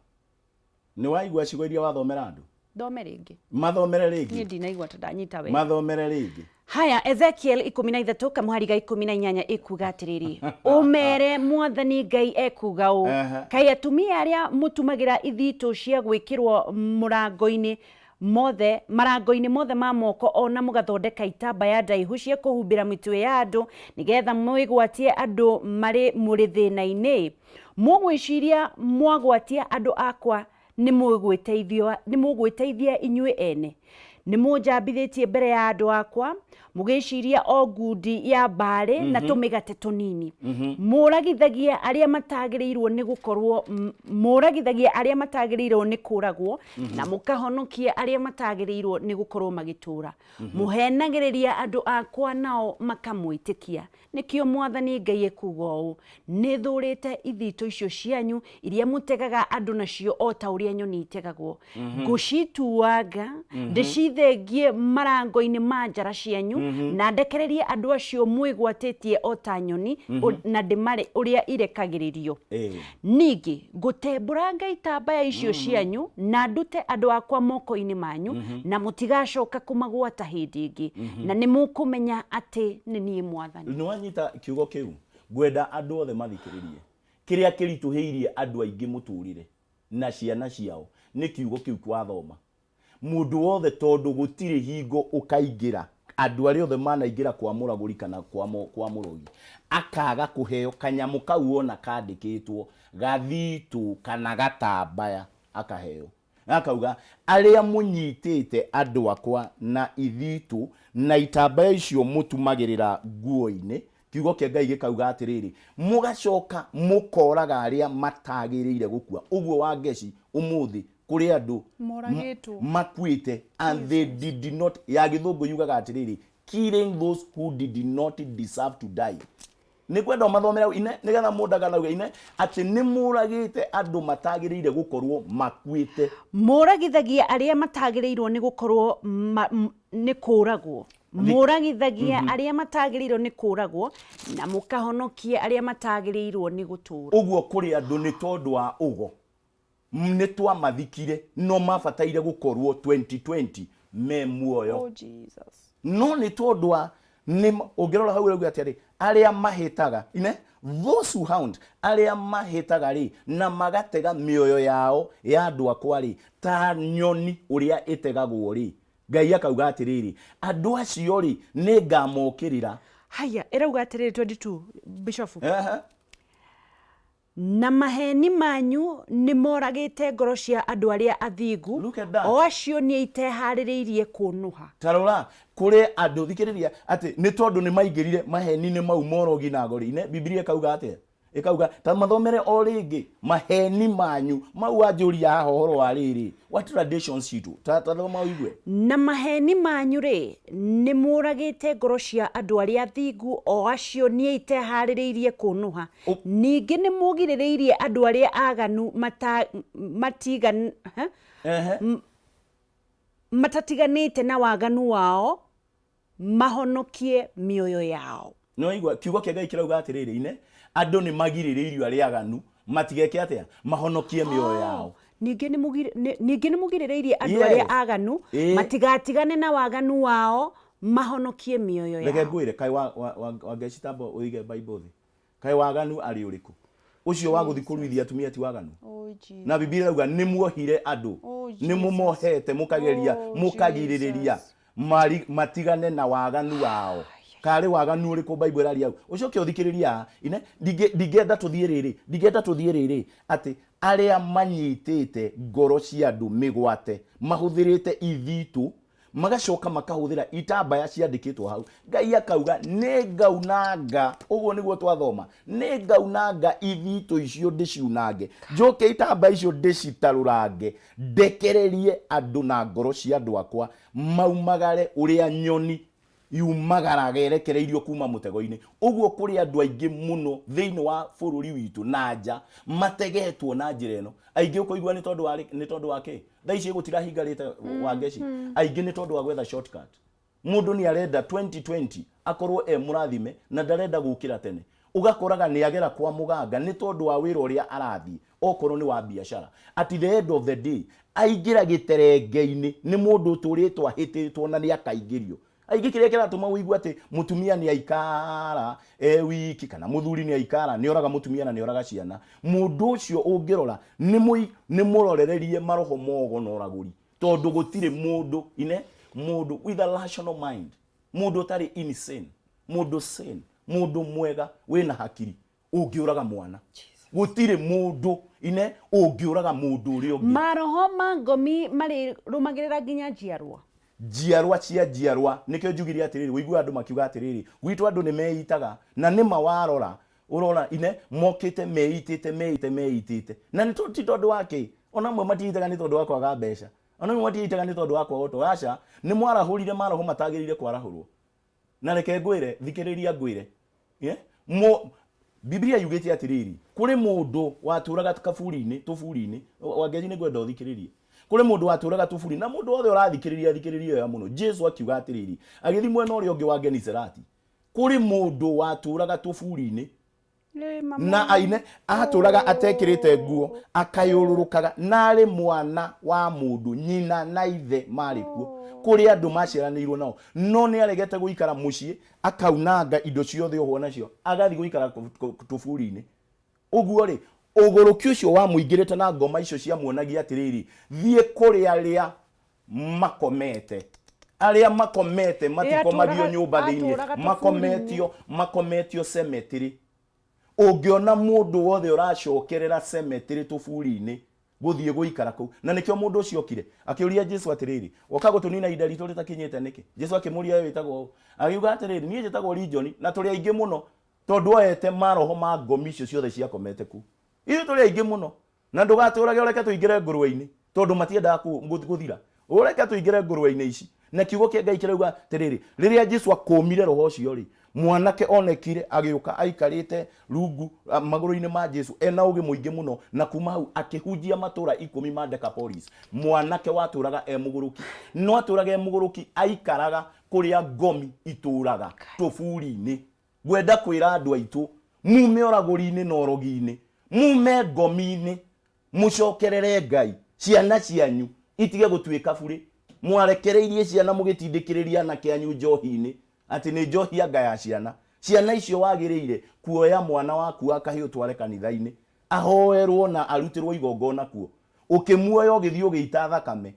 Nĩ waigua ciugo iria wathomera andũ? Thome rĩngĩ. Mathomere Niĩ rĩngĩ. ndinaigua ta ndanyita wega. Mathomere rĩngĩ. Haya, Ezekiel 13 kamũhari ga 18 ĩkuga atĩrĩrĩ, ũmere Mwathani Ngai ekuga ũũ, kaĩ atumia arĩa mũtumagĩra ithitũ cia gwĩkĩrwo mũrango-inĩ mothe marango-inĩ mothe ma moko o na mũgathondeka itambaya ndaihu cia kũhumbĩra mĩtwe ya andũ nĩgetha mwĩgwatie andũ marĩ mũrĩ thĩna-inĩ, mũgwĩciria mwagwatia andũ akwa nĩ mũgwĩteithia inyuĩ ene? Nĩ mũnjambithĩtie mbere ya andũ akwa, mũgĩciria o ngundi ya mbaarĩ na tũmĩgate tũnini. Mũũragithagia arĩa matagĩrĩirwo nĩ gũkorwo, mũũragithagia arĩa matagĩrĩirwo nĩ kũũragwo, na mũkahonokia arĩa matagĩrĩirwo nĩ gũkorwo magĩtũũra. Mũheenagĩrĩria andũ akwa nao makamwĩtĩkia. Nĩkĩo Mwathani Ngai ekuuga ũũ, Nĩthũũrĩte ithitũ icio cianyu iria mũtegaga andũ nacio o ta ũrĩa nyoni itegagwo. Ngũcituanga, ndĩcithengie marango-inĩ ma njara cianyu, na ndekererie andũ acio mwĩgwatĩtie o ta nyoni, na ndĩmare ũrĩa irekagĩrĩrio. Ningĩ ngũtembũranga itambaya icio cianyu, na ndute andũ akwa moko-inĩ manyu, na mũtigacoka kũmagwata hĩndĩ ĩngĩ, na nĩmũkũmenya atĩ nĩ niĩ Mwathani. Nĩ wanyita kiugo kĩu? Ngwenda andũ othe mathikĩrĩrie. Kĩrĩa kĩritũhĩirie andũ aingĩ mũtũrĩre na ciana ciao nĩ kiugo kĩu twathoma. Mũndũ wothe tondũ gũtirĩ hingo ũkaingĩra, andũ arĩa othe manaingĩra kwa mũragũri kana kwa, kwa mũrogi, akaga kũheo kanyamũ kau wona kandĩkĩtwo gathitũ kana gatambaya akaheo. Na akauga arĩa mũnyitĩte andũ akwa na ithitũ na itambaya icio mũtumagĩrĩra nguo-inĩ, kiugo kĩa Ngai gĩkauga atĩrĩrĩ, mũgacoka mũkoraga arĩa matagĩrĩire gũkua. Ũguo Wangeci ũmũthĩ kũrĩ andũ Moragĩtwo. makuĩte and they did not, ya gĩthũngũ yugaga atĩrĩrĩ, killing those who did not deserve to die. Nĩ kwenda ũmathomere hau ine nĩgetha mũndũ akanauga ine atĩ nĩ mũragĩte andũ matagĩrĩire gũkorwo makuĩte. Mũragithagia arĩa matagĩrĩirwo nĩ gũkorwo nĩ kũragwo. Mũragithagia arĩa matagĩrĩirwo nĩ kũragwo na mũkahonokia arĩa matagĩrĩirwo nĩ gũtũũra. Ũguo kũrĩ andũ nĩ tondũ wa ũgo nĩ twamathikire no mabataire gũkorwo 2020 me muoyo. Oh, Jesus. No nĩ tondũ wa nĩ ũngĩrora hau ũrauga atĩrĩ arĩa mahĩtaga ine those who hound arĩa mahĩtaga rĩ na magatega mĩoyo yao ya andũ akwa rĩ ta nyoni ũrĩa ĩtegagwo rĩ Ngai akauga atĩrĩrĩ andũ acio rĩ nĩ ngamokĩrĩra. Haya, ĩrauga atĩrĩrĩ 22 Bishop. Na maheeni manyu nĩmoragĩte ngoro cia andũ arĩa athingu, Look at that. o acio niĩ itehaarĩrĩirie kũũnũha. Ta rora, kũrĩ andũ, thikĩrĩria, atĩ nĩ tondũ nĩ maingĩrire maheni-inĩ mau morogi na ngori. Ine, Bibilia ĩkauga atĩa? Ĩkauga, ta mathomere o rĩngĩ, maheni manyu, mau wanjũria haha ũhoro wa rĩrĩ, wa traditions citũ, ta, ta thoma ũigue. Na maheeni manyu-rĩ, nĩmũũragĩte ngoro cia andũ arĩa athingu, o acio niĩ itehaarĩrĩirie kũũnũha. Ningĩ nĩmũgirĩrĩirie andũ arĩa aaganu mata, matigan, ha? Matatiganĩte na waganu wao, mahonokie mĩoyo yao. Nĩwaigua kiugo kĩa Ngai kĩrauga atĩrĩrĩ, ine andũ nĩ magirĩrĩirio arĩa aganu matigeke atĩa, mahonokie mĩoyo yao. Ningĩ ningĩ nĩmũgirĩrĩirie andũ arĩa aganu matigatigane na waganu wao mahonokie mĩoyo Reke yao. ngwĩre, kaĩ wa, wa, wa, Wangeci tamba ũige Bible thĩ, kaĩ waganu arĩ ũrĩkũ? Ũcio wa gũthiĩ kũruithia atumia ti waganu? Oh, Jesus. Na Bibilia ĩrauga nĩ muohire andũ, Oh, nĩ Jesus. mũmohete mũkageria, Oh, mũkagirĩrĩria Jesus. matigane na waganu wao. Karĩ waganu ũrĩkũ Bible ĩraria hau? Ũcoke ũthikĩrĩrie haha, ine ndingĩenda tũthiĩ rĩrĩ, ndingĩenda tũthiĩ rĩrĩ, atĩ arĩa manyitĩte ngoro cia andũ mĩgwate, mahũthĩrĩte ithitũ, magacoka makahũthĩra itambaya ciandĩkĩtwo hau. Ngai akauga nĩ ngaunanga, ũguo nĩguo twathoma, nĩ ngaunanga ithitũ icio ndĩciunange, njoke itambaya icio ndĩcitarũrange, ndekererie andũ na ngoro cia andũ akwa maumagare ũrĩa nyoni yumagaraga ĩrekereirio kuma mũtego-inĩ. Ũguo kũrĩ andũ aingĩ mũno thĩinĩ wa bũrũri witũ na nja mategetwo na njĩra ĩno. Aingĩ ũkũigua nĩ tondũ wa nĩ tondũ wa kĩ? Thaa ici gũtirahingarĩte Wangeci. Aingĩ nĩ tondũ wa gwetha shortcut. Mũndũ nĩ arenda 2020 akorwo e mũrathime na ndarenda gũkĩra tene. Ũgakoraga nĩ agera kwa mũganga nĩ tondũ wa wĩra ũrĩa arathiĩ, okorwo nĩ wa biacara. At the end of the day, Aingĩra gĩterenge-inĩ nĩ mũndũ ũtũrĩtwo ahĩtĩtwo na nĩ akaingĩrio. Aingĩ kĩrĩa kĩratũma ũigue atĩ mũtumia nĩ aikara e wiki kana mũthuri nĩ aikara nĩ oraga mũtumia na nĩ oraga ciana. Mũndũ ũcio ũngĩrora nĩ mũi nĩ mũrorererie maroho mogo na ũragũri tondũ gũtirĩ mũndũ ine mũndũ with a rational mind mũndũ ũtarĩ insane mũndũ sane mũndũ mwega wĩna hakiri ũngĩũraga mwana. Gũtirĩ mũndũ ine ũngĩũraga mũndũ ũrĩa ũngĩ. Maroho ma ngomi marĩrũmagĩrĩra nginya njiarwa. Njiarwa cia njiarwa. Nĩkĩo njugire atĩrĩrĩ, ũiguaga andũ makiuga atĩrĩrĩ, gwitũ andũ nĩ meitaga, na nĩma warora, ũrona ine mokĩte meitĩte meitĩte meitĩte. Na nĩ ti tondũ wa kĩ? Ona amwe matiĩitaga nĩ tondũ wa kwaga mbeca. Ona amwe matiĩitaga nĩ tondũ wa kwaga ũtonga. Aca, nĩ mwarahũrire maroho matagĩrĩire kwarahũrwo. Na reke ngwĩre, thikĩrĩria ngwĩre, yeah? Mo, Biblia yugĩte atĩrĩrĩ, kũrĩ mũndũ watũraga kaburi-inĩ, tũburi-inĩ, Wangeci nĩ ngwenda ũthikĩrĩrie. Kũrĩ mũndũ watũraga tũburi, na mũndũ wothe ũrathikĩrĩria athikĩrĩrie wega mũno. Jesu akiuga atĩrĩrĩ, agĩthiĩ mwena ũrĩa ũngĩ wa Geniserati, kũrĩ mũndũ watũraga tũburi-inĩ, na aine atũraga atekĩrĩte nguo akayũrũrũkaga na arĩ mwana wa mũndũ nyina na ithe marĩ kuo kũrĩ andũ maciaranĩirwo nao no nĩ aregete gũikara mũciĩ akaunanga indo ciothe ohwo nacio agathiĩ gũikara tũburi-inĩ ũguo rĩ ũgũrũki ũcio wamũingĩrĩte na ngoma icio ciamuonagia atĩrĩrĩ thiĩ kũrĩ arĩa makomete arĩa makomete matikomagio nyũmba thĩinĩ Atũraga tũburi-inĩ. makometio makometio cemetery ũngĩona mũndũ wothe ũracokerera cemetery tũburi-inĩ gũthiĩ gũikara kũu na nĩkĩo mũndũ ũcio okire akĩũria Jesu atĩrĩrĩ woka gũtũnina ihinda ritũ rĩtakinyĩte nĩkĩ Jesu akĩmũria we wĩtagwo ũ akiuga atĩrĩrĩ niĩ njĩtagwo Legion na tũrĩ aingĩ mũno tondũ oete maroho ma ngomi icio ciothe ciakomete kũu ithuĩ tũrĩ aingĩ mũno Na ndũgatũũrage ũreke tũingĩre ngũrwe-inĩ, tondũ matiendaga gũthira. Ũreke tũingĩre ngũrwe-inĩ ici. Na kiugo kĩa Ngai kĩrauga atĩrĩrĩ, rĩrĩa Jesu akũmire roho ũcio-rĩ, mwanake onekire agĩũka aikarĩte rungu magũrũ-inĩ ma Jesu ena ũgĩ mũingĩ mũno, na kuma hau akĩhunjia matũra ikũmi ma Decapolis. Mwanake watũraga e mũgũrũki. No atũraga e mũgũrũki, aikaraga kũrĩa ngomi itũraga, tũburi-inĩ. Ngwenda kwĩra andũ aitũ mume ũragũri-inĩ na ũrogi-inĩ, mume ngomi-inĩ, mũcokerere Ngai, ciana cianyu itige gũtuĩka burĩ. Mwarekereirie ciana mũgĩtindĩkĩrĩria anake anyu njohi-inĩ, atĩ nĩ njohi anga ya ciana. Ciana icio wagĩrĩire kuoya mwana waku wa kahĩĩ ũtware kanitha-inĩ, ahoerwo na arutĩrwo igongona kuo. Ũkĩmuoya ũgĩthiĩ ũgĩita thakame,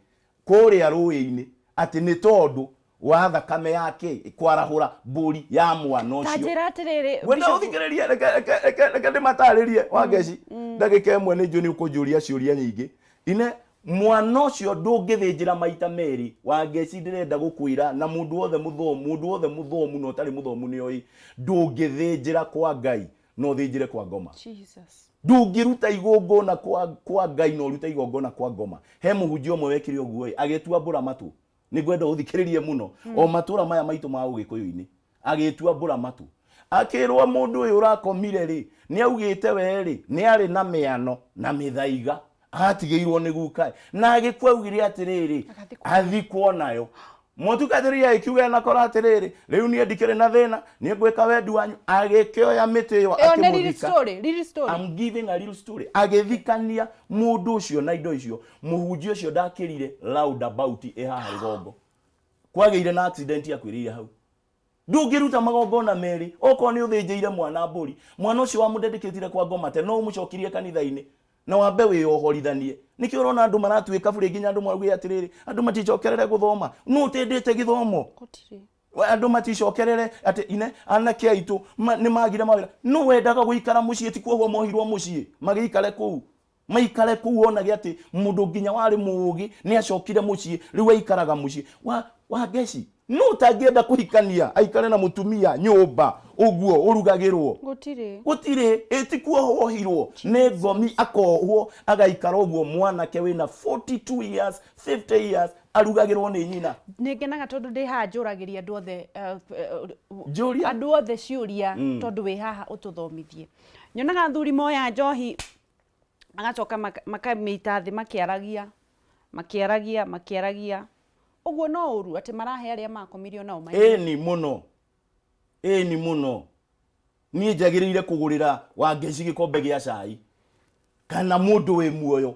kũrĩa rũĩ-inĩ atĩ nĩ tondũ wa thakame yake kwarahũra mbũri ya mwana Ta ũcio. njĩra atĩrĩrĩ, Ngwenda Bishop- ũthikĩrĩrie, reke reke reke reke ndĩmatarĩrie Wangeci ndagĩka ĩmwe nĩ njũĩ nĩ ũkũnjũria ciũria nyingĩ ine mwana ũcio ndũngĩthĩnjĩra maita merĩ Wangeci ndĩrenda gũkwĩra na mũndũ wothe mũthomu mũndũ wothe mũthomu na ũtarĩ mũthomu nĩ oĩ ndũngĩthĩnjĩra kwa Ngai no ũthĩnjĩre kwa ngoma. Jesus. Ndũngĩruta igongona kwa, kwa Ngai na ũrute igongona kwa ngoma. He mũhunjia ũmwe wekire ũguo ĩ, agĩtua mbũra matũ. Nĩ ngwenda ũthikĩrĩrie mũno. O matũra maya maitũ ma ũgĩkũyũ-inĩ. Agĩtua mbũra matũ. Akĩrwo mũndũ ũyũ ũrakomire rĩ, nĩ augĩte we rĩ, nĩ arĩ na mĩano na mĩthaiga. Atigĩirwo nĩ guka. Na agĩkua augire atĩrĩrĩ, athikwo nayo. Mũtungatĩri agĩkiuga ena kora atĩrĩrĩ, rĩu niĩ ndikĩrĩ na thĩna, niĩ ngwĩka wendi wanyu. Agĩkĩoya mĩtĩ ĩyo Ĩyo nĩ real akĩmũthika. story, real story. I'm giving a real story. Agĩthikania mũndũ ũcio na indo icio. Mũhunjia ũcio ndakĩrire roundabout ĩ haha rũgongo. Kwagĩire na accident akuĩrĩire hau. Ndũngĩruta magongona merĩ, okorwo nĩ ũthĩnjĩire mwana mbũri, mwana ũcio wamũdedicatire kwa ngoma te no ũmũcokirie kanitha-inĩ na wambe wĩyohorithanie. Nĩkĩo ũrona andũ maratuĩka burĩ nginya andũ mauge atĩrĩrĩ, andũ maticokerere gũthoma. Nũ ũtĩndĩte gĩthomo? Gũtirĩ. Andũ maticokerere atĩ ine anake aitũ nĩ magire mawĩra. Nũ wendaga gũikara mũciĩ? Ti kuohwo mohirwo mũciĩ magĩikare kũu. Maikare kũu onage atĩ mũndũ nginya warĩ mũũgĩ nĩ acokire mũciĩ, rĩu aikaraga mũciĩ. Wa, Wangeci, nũ ũtangĩenda kũhikania aikare na mũtumia nyũmba ũguo ũrugagĩrwo? Gũtirĩ. Gũtirĩ. Ĩ ti kuohwo ohirwo nĩ ngomi akohwo agaikara ũguo mwanake wĩna 42 years, 50 years arugagĩrwo nĩ nyina. Nĩ ngenaga tondũ ndĩ haha njũragĩria andũ othe Njũria. andũ othe ciũria tondũ wĩ haha ũtũthomithie. Nyonaga athuri moya njohi magacoka makamĩita thĩ makĩaragia, makĩaragia, makĩaragia. Ũguo no ũru atĩ marahe arĩa makomirio nao manyue? Ĩni mũno, ĩni mũno. Niĩ njagĩrĩire kũgũrĩra Wangeci gĩkombe gĩa cai kana mũndũ wĩ muoyo.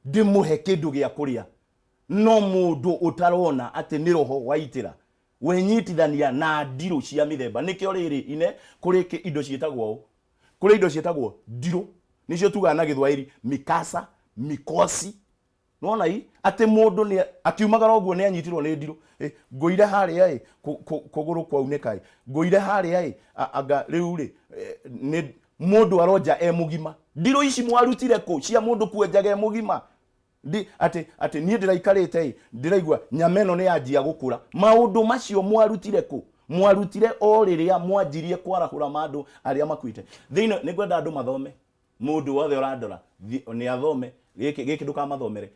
Ndĩmũhe kĩndũ gĩa kũrĩa. No mũndũ ũtarona atĩ nĩ roho waitĩra, wenyitithania na ndirũ cia mĩthemba. Nĩkĩo rĩrĩ ine kũrĩ indo ciĩtagwo ũũ, kũrĩ indo ciĩtagwo ndirũ, nĩcio tugaga na Gĩthwaĩri mikasa, mikosi. Nĩwona i atĩ mũndũ nĩ akiumagara ũguo nĩ anyitirwo nĩ ndirũ. Ĩ, ngũire harĩa ĩ, kũgũrũ kwaunĩka ĩ, ngũire harĩa ĩ, anga rĩu rĩ, nĩ mũndũ aronja e mũgima. Ndirũ ici mwarutire kũ cia mũndũ kwenjaga e mũgima? Ndi, atĩ, atĩ niĩ ndĩraikarĩte ĩ, ndĩraigua nyama ĩno nĩ yanjia gũkũra. Maũndũ macio mwarutire kũ? Mwarutire o rĩrĩa mwanjirie kwarahũra mandũ arĩa makuĩte. Thĩinĩ, nĩ ngwenda andũ mathome. Mũndũ wothe ũrandora, nĩ athome. Gĩkĩ, gĩkĩ ndũkamathomere.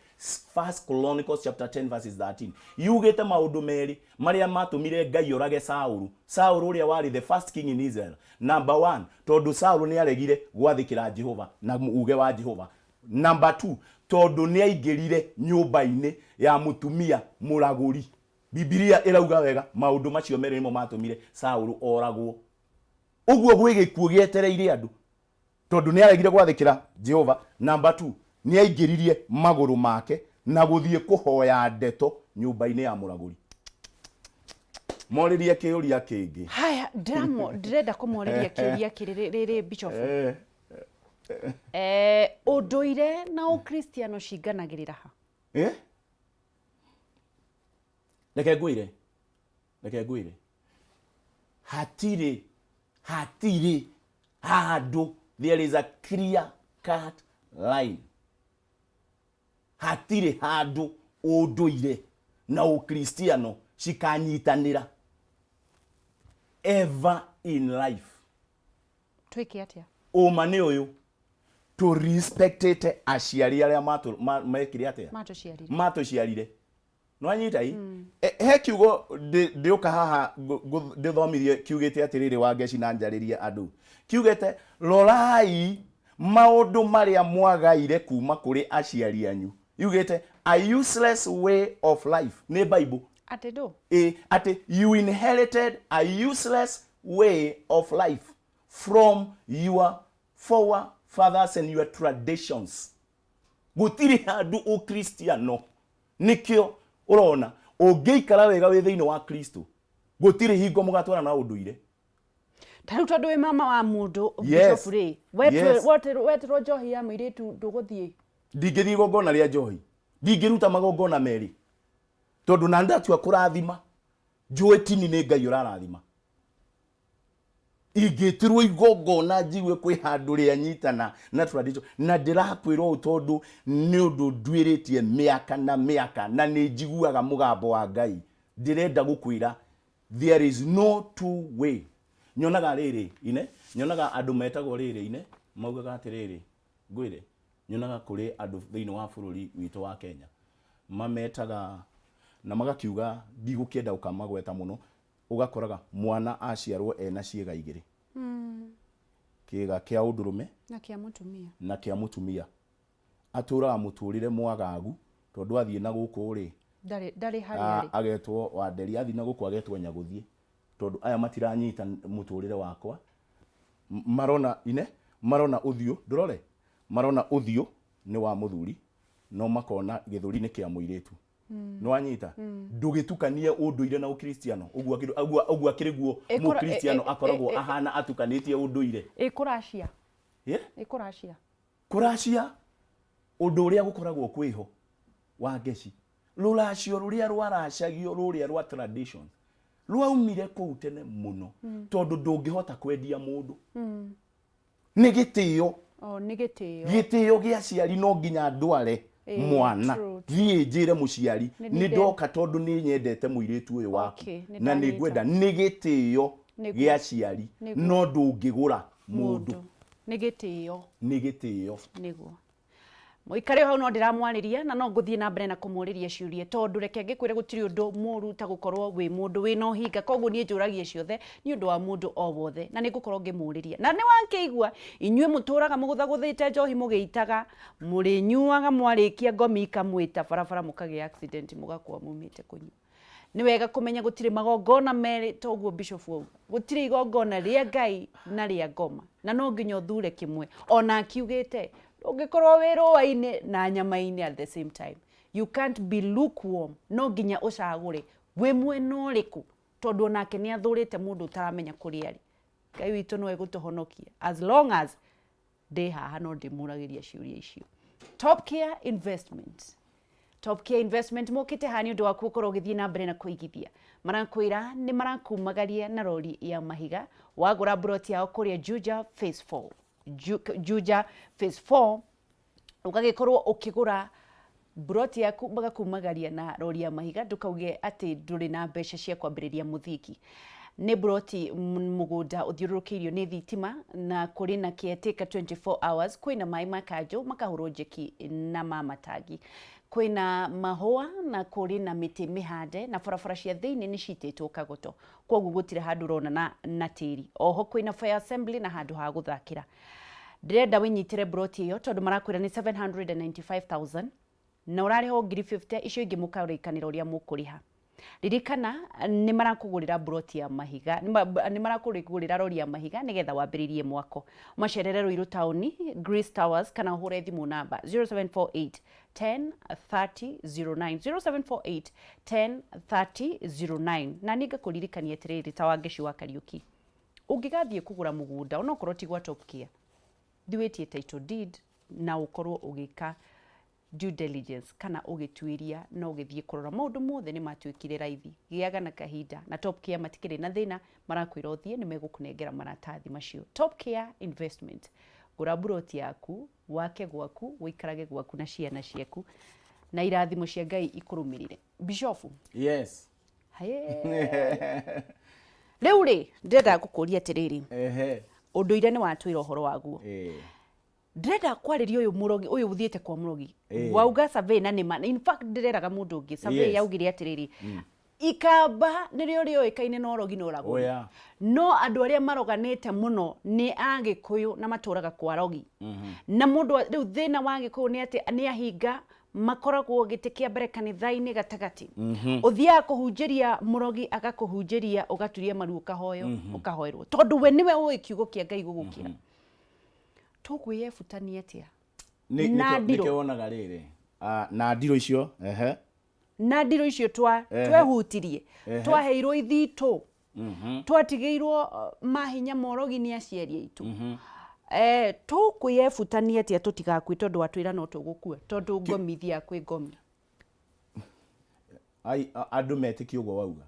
First Chronicles chapter 10 verses 13. Yugĩte maũndũ merĩ marĩa matũmire Ngai orage Saũlũ. Saũlũ ũrĩa warĩ the first king in Israel. Number one, tondũ Saũlũ nĩ aregire gwathĩkĩra Jehova na uge wa Jehova. Number two, tondũ nĩ aingĩrire nyũmba-inĩ ya mũtumia mũragũri. Bibilia ĩrauga wega maũndũ macio merĩ nĩmo matũmire Saũlũ oragwo. Ũguo gwĩ gĩkuũ gĩetereire andũ tondũ nĩ aregire gwathĩkĩra Jehova. Number two, nĩ aingĩririe magũrũ make na gũthiĩ kũhoya ndeto nyũmba-inĩ ya mũragũri. Morĩrie kĩũria kĩngĩ. Haya, ndĩrenda kũmorĩria kĩũria kĩrĩ rĩrĩ Bishop. Eh, ũndũire na ũkristiano cinganagĩrĩra ha? Eh? Reke ngwĩre, reke ngwĩre, hatirĩ hatirĩ handũ, there is a clear cut line. Hatirĩ handũ ũndũire na ũkristiano cikanyitanĩra ever in life. Twĩke atĩa? Ũma nĩ ũyũ, tũ respectĩte aciari arĩa mekire atĩa? Matũciarire. Matũciarire. Nĩwanyita i? He kiugo ndĩũka haha ndĩthomithie kiugĩte atĩrĩrĩ wa Ngeci na njarĩrie andũ. Kiugĩte rorai maũndũ marĩa mwagaire kuma kũrĩ aciari anyu. Yugĩte a useless way of life. Nĩ Bible. Atĩ ndũ? Ĩ, atĩ you inherited a useless way of life from your forefathers and your traditions. Gũtirĩ handũ ũkristiano, nĩkĩo ũrona ũngĩikara wega wĩ thĩinĩ wa Kristo, gũtirĩ hingo mũgatwarana na ũndũire. Ta rĩu tondũ wĩ mama wa mũndũ, Yes. Bishop rĩ, Yes. wetirwo njohi ya mũirĩtu ndũgũthiĩ? Ndingĩthiĩ igongona rĩa njohi, ndingĩruta magongona merĩ, tondũ na ndatua kũrathima, njũĩ tini nĩ Ngai ũrarathima. Ingĩtĩrwo igongona njigue kwĩ handũ rĩanyitana na tradition, na ndĩrakwĩra ũũ tondũ nĩ ũndũ nduĩrĩtie mĩaka na mĩaka na nĩ njiguaga mũgambo wa Ngai, ndĩrenda gũkwĩra there is no two way. Nyonaga rĩrĩ ine, nyonaga andũ metagwo rĩrĩ ine, maugaga atĩrĩrĩ, ngwĩre, nyonaga kũrĩ andũ thĩinĩ wa bũrũri witũ wa Kenya mametaga na magakiuga, ndigũkĩenda gũkamagweta mũno, ũgakoraga mwana aciarwo ena ciĩga igĩrĩ, kĩĩga kĩa ũndũrũme na kĩa mũtumia, na kĩa mũtumia. Atũraga mũtũrĩre mwagagu tondũ athiĩ na gũkũ rĩ, ndarĩ harĩa arĩ, agetwo Wanderi, athiĩ na gũkũ agetwo Nyagũthiĩ, tondũ aya matiranyita mũtũrĩre wakwa. Marona ine, marona ũthiũ, ndũrore, marona ũthiũ nĩ wa mũthuri, no makona gĩthũri nĩ kĩa mũirĩtu. Nĩwanyita? Ndũgĩtukanie ũndũire na ũkristiano ũguo ũguo akĩrĩ guo. Mũkristiano akoragwo ahana atukanĩtie ũndũire. Ĩ kũracia? Ĩ kũracia? Kũracia ũndũ ũrĩa gũkoragwo kwĩho wa Ngeci, rũracio rũrĩa rwaracagio rũrĩa rwa tradition rwaumire kũu tene mũno, tondũ ndũngĩhota kwendia mũndũ, nĩ gĩtĩo. O, nĩ gĩtĩo. Gĩtĩo gĩa aciari, no nginya ndware mwana, thiĩ njĩre mũciari nĩ ndoka tondũ nĩ nyendete mũirĩtu ũyũ waku nĩ na nĩ ndanyita. Ngwenda, nĩ gĩtĩo gĩa aciari. No ndũngĩgũra mũndũ. Nĩ gĩtĩo. Nĩ gĩtĩo. Nĩguo mũikare o hau, no ndĩramwarĩria na no ngũthiĩ na mbere na kũmũrĩria ciũria, tondũ reke ngĩkwĩre gũtirĩ ũndũ mũru ta gũkorwo wĩ mũndũ wĩna ũhinga. Koguo niĩ njũragia ciothe nĩ ũndũ wa mũndũ o wothe, na nĩ ngũkorwo ngĩmũrĩria. Na nĩ wakĩigua inyuĩ mũtũraga mũgũthagũthĩte njohi, mũgĩitaga, mũrĩnyuaga, mwarĩkia ngomi ikamwĩta barabara, mũkagĩa accident, mũgakua mumĩte kũnyua. Nĩ wega kũmenya gũtirĩ magongona merĩ, toguo Bishop auga, gũtirĩ igongona rĩa Ngai na rĩa ngoma, na no nginya ũthure kĩmwe. Ona akiugĩte Ndũngĩkorwo wĩ rũa-inĩ na nyama-inĩ at the same time. You can't be lukewarm. No nginya ũcagũre wĩ mwena ũrĩkũ, tondũ onake nĩ athũrĩte mũndũ ũtaramenya kũrĩa arĩ. Ngai witũ no egũtũhonokia as long as ndĩ haha no ndĩmũragĩria ciũria icio. Top Care Investment. Top Care Investment mokĩte haha nĩ ũndũ waku ũkorwo ũgĩthiĩ na mbere na kũigithia. Marakwĩra nĩ marakumagaria na rori ya mahiga wagũra mburoti yao kũrĩa Juja Phase 4. Juja Phase 4 ũgagĩkorwo ũkĩgũra mburoti yaku magakumagaria na rori ya mahiga, ndũkauge atĩ ndũrĩ na mbeca cia kwambĩrĩria mũthingi. Nĩ mburoti mũgũnda ũthiũrũrũkĩirio nĩ thitima na kũrĩ na caretaker 24 hours, kwĩna maĩ ma kanjũ makahũrwo njeki na ma matangi, kwĩna mahũa na kũrĩ na mĩtĩ mĩhande na barabara cia thĩinĩ nĩ citĩtwo kagoto, koguo gũtirĩ handũ ũrona na tĩri. Oho kwĩna fire assembly na handũ ha gũthakĩra. Ndĩrenda wĩnyitĩre mburoti ĩyo tondũ marakwĩra nĩ 795,000 na ũrarĩha o ngiri 50, icio ingĩ mũkarĩkanĩra ũrĩa mũkũrĩha. Ririkana nĩ marakũgũrĩra mburoti ya mahiga, nĩ marakũgũrĩra rori ya mahiga nĩgetha wambĩrĩrie mwako. Macerere Ruiru taũni, Grace Towers, kana ũhũre thimũ namba 0748 10 30 09, 0748 10 30 09. Na niĩ ngakũririkania atĩrĩrĩ, ta Wangeci wa Kariũki, ũngĩgathiĩ kũgũra mũgũnda onokorwo ti gwa Top Care, thiĩ wĩtie title deed na ũkorwo ũgĩka due diligence kana ũgĩtuĩria na ũgĩthiĩ kũrora maũndũ mothe nĩ matuĩkire raithi. Gĩaga na kahinda na Top Care matikĩrĩ na thĩna, marakwĩra ũthiĩ nĩ megũkũnengera maratathi macio. Top Care Investment, gũra mburoti yaku, wake gwaku, ũikarage gwaku na ciana ciaku na irathimo cia Ngai ikũrũmĩrĩre. Bishofu. Yes. Rĩu rĩ, ndĩrenda gũkũria atĩrĩrĩ, ũndũire nĩ watwĩra ũhoro waguo. Ndĩrenda kwarĩria ũyũ mũrogi, ũyũ ũthiĩte kwa mũrogi. Wauga survey na nĩma, in fact ndĩreraga mũndũ ũngĩ survey yaugire atĩrĩrĩ, Ikamba nĩrĩo rĩoĩkaine na ũrogi na ũragũri. No andũ arĩa maroganĩte mũno nĩ Agĩkũyũ na matũraga kwa rogi. Na mũndũ rĩu thĩna wa Agĩkũyũ nĩ atĩ nĩ ahinga makoragwo gĩtĩ kĩa mbere kanitha-inĩ gatagatĩ. Ũthiaga kũhunjĩria mũrogi agakũhunjĩria ũgaturia maru ũkahoywo, ũkahoerwo. Tondũ we nĩwe ũĩ kiugo kĩa Ngai gũgũkĩra. Tũkwĩyebutania atĩa? Na ndirũ. Nĩkĩo wonaga rĩrĩ. Na ndirũ icio, ehe. Na ndirũ icio twehutirie, twaheirwo ithitũ, twatigĩirwo mahinya morogi nĩ aciari aitũ. Tũkwĩyebutania atĩa tũtigakue tondũ watwĩra no tũgũkua, tondũ ngomi ithiaga kwĩ ngomi. Ai, andũ metĩkie ũguo wauga.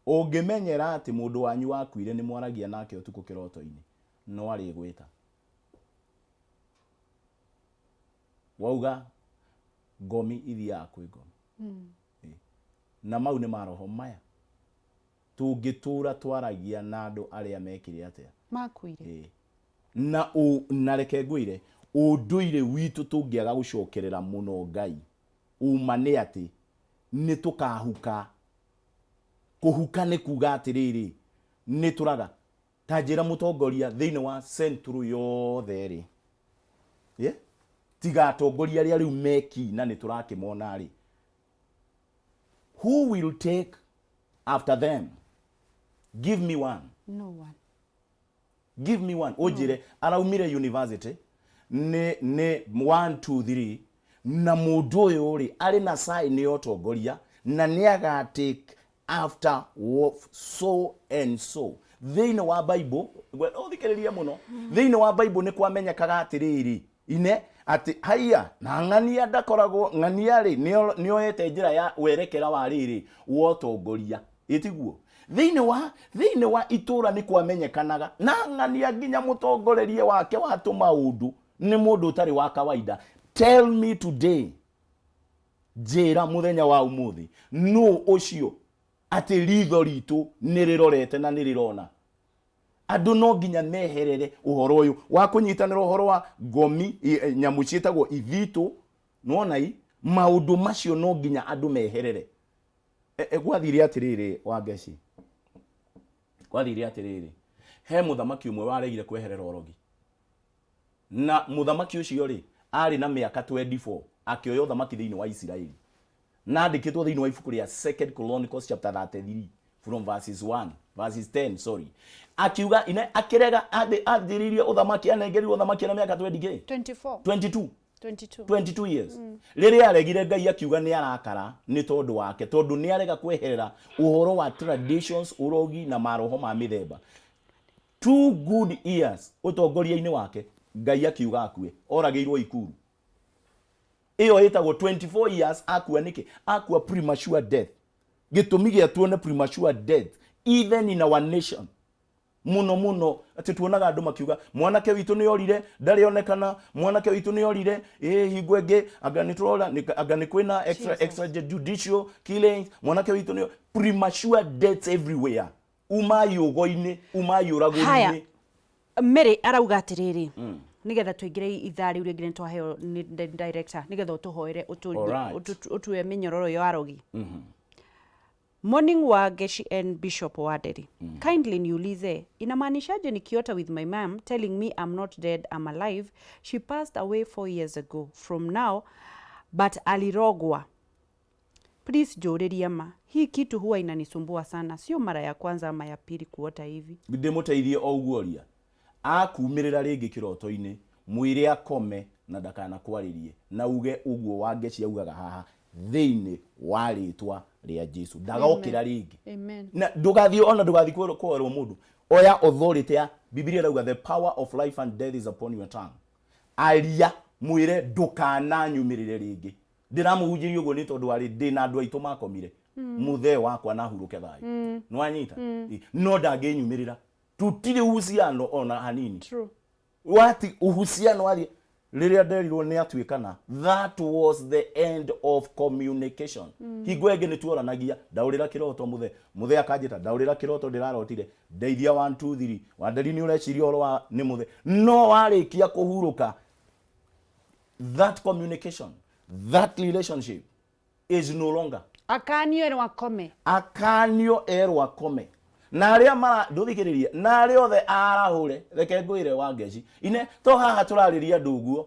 Ũngĩmenyera atĩ mũndũ wanyu wakuire nĩ mwaragia nake ũtukũ kĩroto-inĩ, no arĩgwĩta. Wauga ngomi ithiaga kwĩ ngomi. Na mau nĩ maroho maya. Tũngĩtũra twaragia na andũ arĩa mekire atĩa? Makuire. Na na reke ngwĩre, ũndũire witũ tũngĩaga gũcokerera mũno Ngai, ũma nĩ atĩ nĩ tũkahuka. Kũhuka nĩ kuga atĩrĩrĩ, nĩ tũraga. Ta njĩra mũtongoria thĩinĩ wa Central yothe rĩ, tiga atongoria arĩa rĩu meki na nĩ tũrakĩmona rĩ, who will take after them? Give me one. No one. Give me one. Ũnjĩre araumire university nĩ 1 2 3 na mũndũ ũyũ rĩ arĩ na sign ya ũtongoria na nĩ aga take after so and so. Thĩinĩ wa Bible, ũthikĩrĩrie mũno, thĩinĩ wa Bible nĩ kwamenyekaga atĩrĩrĩ, ine atĩ haiya na ng'ania ndakoragwo ng'ania rĩ nĩoete njĩra ya werekera wa rĩrĩ wa ũtongoria, ĩtiguo? Thĩinĩ wa itũra nĩ kwamenyekanaga na ng'ania nginya mũtongorerie wake wa tũmaũndũ nĩ mũndũ ũtarĩ wa kawaida. Tell me today, njĩra mũthenya wa ũmũthĩ, nũ ũcio atĩ ritho ritũ nĩ rĩrorete na nĩ rĩrona? Andũ no nginya meherere ũhoro ũyũ wa kũnyitanĩra ũhoro wa ngomi, nyamũ ciĩtagwo ithitũ, nĩwona i maũndũ macio no nginya andũ meherere. Gwathire atĩrĩrĩ Wangeci, gwathire atĩrĩrĩ, he mũthamaki ũmwe waregire kweherera ũrogi. Na mũthamaki ũcio rĩ, arĩ na mĩaka 24 akĩoya ũthamaki thĩinĩ wa Isiraeli. Na andĩkĩtwo thĩinĩ wa ibuku rĩa Second Chronicles chapter 33 From verses 1, verses 10, sorry. Akiuga ine akĩrega anjĩrĩirie ũthamaki, anengerirwo ũthamaki na mĩaka 20 kĩ? 24. 22. 22. 22 years. Rĩrĩa aregire Ngai akiuga nĩ arakara nĩ tondũ wake, tondũ nĩ arega kweherera ũhoro wa traditions, ũrogi na maroho ma mĩthemba. 2 good years ũtongoria-inĩ wake, Ngai akiuga akue, oragĩirwo Ikuru. Ĩyo ĩtagwo 24 years. Akua nĩkĩ? Akua premature death. Gĩtũmi gĩa tuone premature death even in our nation muno muno, atĩ tuonaga andũ makiuga mwanake witũ nĩ orire, ndarĩ onekana, mwanake witũ nĩ orire, ĩ hingo ĩngĩ anga nĩ tũrora anga nĩ kwĩna extra, Jesus. extra judicial killings, mwanake witũ nĩ premature deaths everywhere, umai ũgo-inĩ, umai Haya. ũragũri-inĩ. Mary arauga atiriri, nigetha tuingire ithaa riu ringi, nitwaheo ni director nigetha utuhoere Alright. utue minyororo yo arogi. Morning wa Geshi and Bishop Waderi. Kindly niulize, inamaanishaje nikiota with my mom telling me I'm not dead, I'm alive? She passed away 4 years ago from now, but alirogwa. Please njũrĩria ma. Hii kitu huwa inanisumbua sana. Sio mara ya kwanza ama ya pili kuota hivi. Ndĩmũteithie o ũguo ria akumĩrĩra rĩngĩ kĩroto-inĩ, mwĩre akome na ndakanakwarĩrie, na uge ũguo Wangeci augaga haha, thĩinĩ wa rĩtwa rĩa Jesu ndagokĩra rĩngĩ. Amen. Na ndũgathiĩ, ona ndũgathiĩ kwerwo mũndũ, oya authority ya Bibilia ĩrauga the power of life and death is upon your tongue. Aria, mwĩre ndũkananyumĩrĩre rĩngĩ. Ndĩramũhunjĩria ũguo nĩ tondũ warĩ ndĩ na andũ aitũ makomire, mũthee wakwa na hurũke thayũ, nĩwanyita? No ndangĩnyumĩrĩra, tutirĩ uhusiano ona hanini. True. Wati uhusiano wathi rĩrĩa nderirwo nĩ atuĩkana, that was the end of communication. Hingo ĩngĩ nĩ tuoranagia, ndaũrĩra kĩroto mũthee, mũthee akanjĩta, ndaũrĩra kĩroto ndĩrarotire, ndeithia 1 2 3, Wanderi nĩ ũreciria ũhoro wa nĩ mũthee, no warĩkia kũhurũka, that communication, that relationship is no longer. Akanio erwo akome. Akanio erwo akome, na arĩa mara ndũthikĩrĩrie, na arĩa othe arahũre, reke ngwĩre Wangeci ine to haha tũrarĩria andũ ũguo,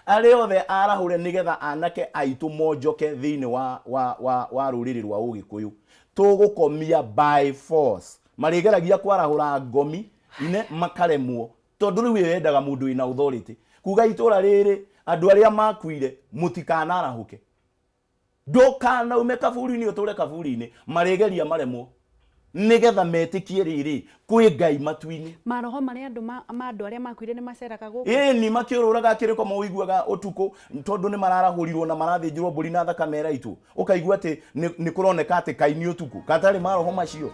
arĩa othe arahũre nĩgetha anake aitũ monjoke thĩinĩ wa rũrĩrĩ rwa Ũgĩkũyũ, tũgũkomia by force. Marĩgeragia kwarahũra ngomi ine makaremwo, tondũ rĩu ĩyo yendaga mũndũ wĩna authority kuga itũra rĩrĩ andũ arĩa makuire mũtikanarahũke, ndũkanaume kaburi-inĩ, ũtũre kaburi-inĩ. Marĩgeria maremwo nĩgetha metĩkie rĩrĩ kwĩ Ngai matu-inĩ. Maroho marĩa andũ ma andũ arĩa makuire nĩ maceraga gũkũ. Ĩni makĩũrũraga kĩrĩko maũiguaga ũtukũ, tondũ nĩ mararahũrirwo na marathĩnjĩrwo mbũri na thakame ĩraitwo, ũkaigua atĩ nĩ kũroneka atĩ kaini ũtukũ katarĩ maroho macio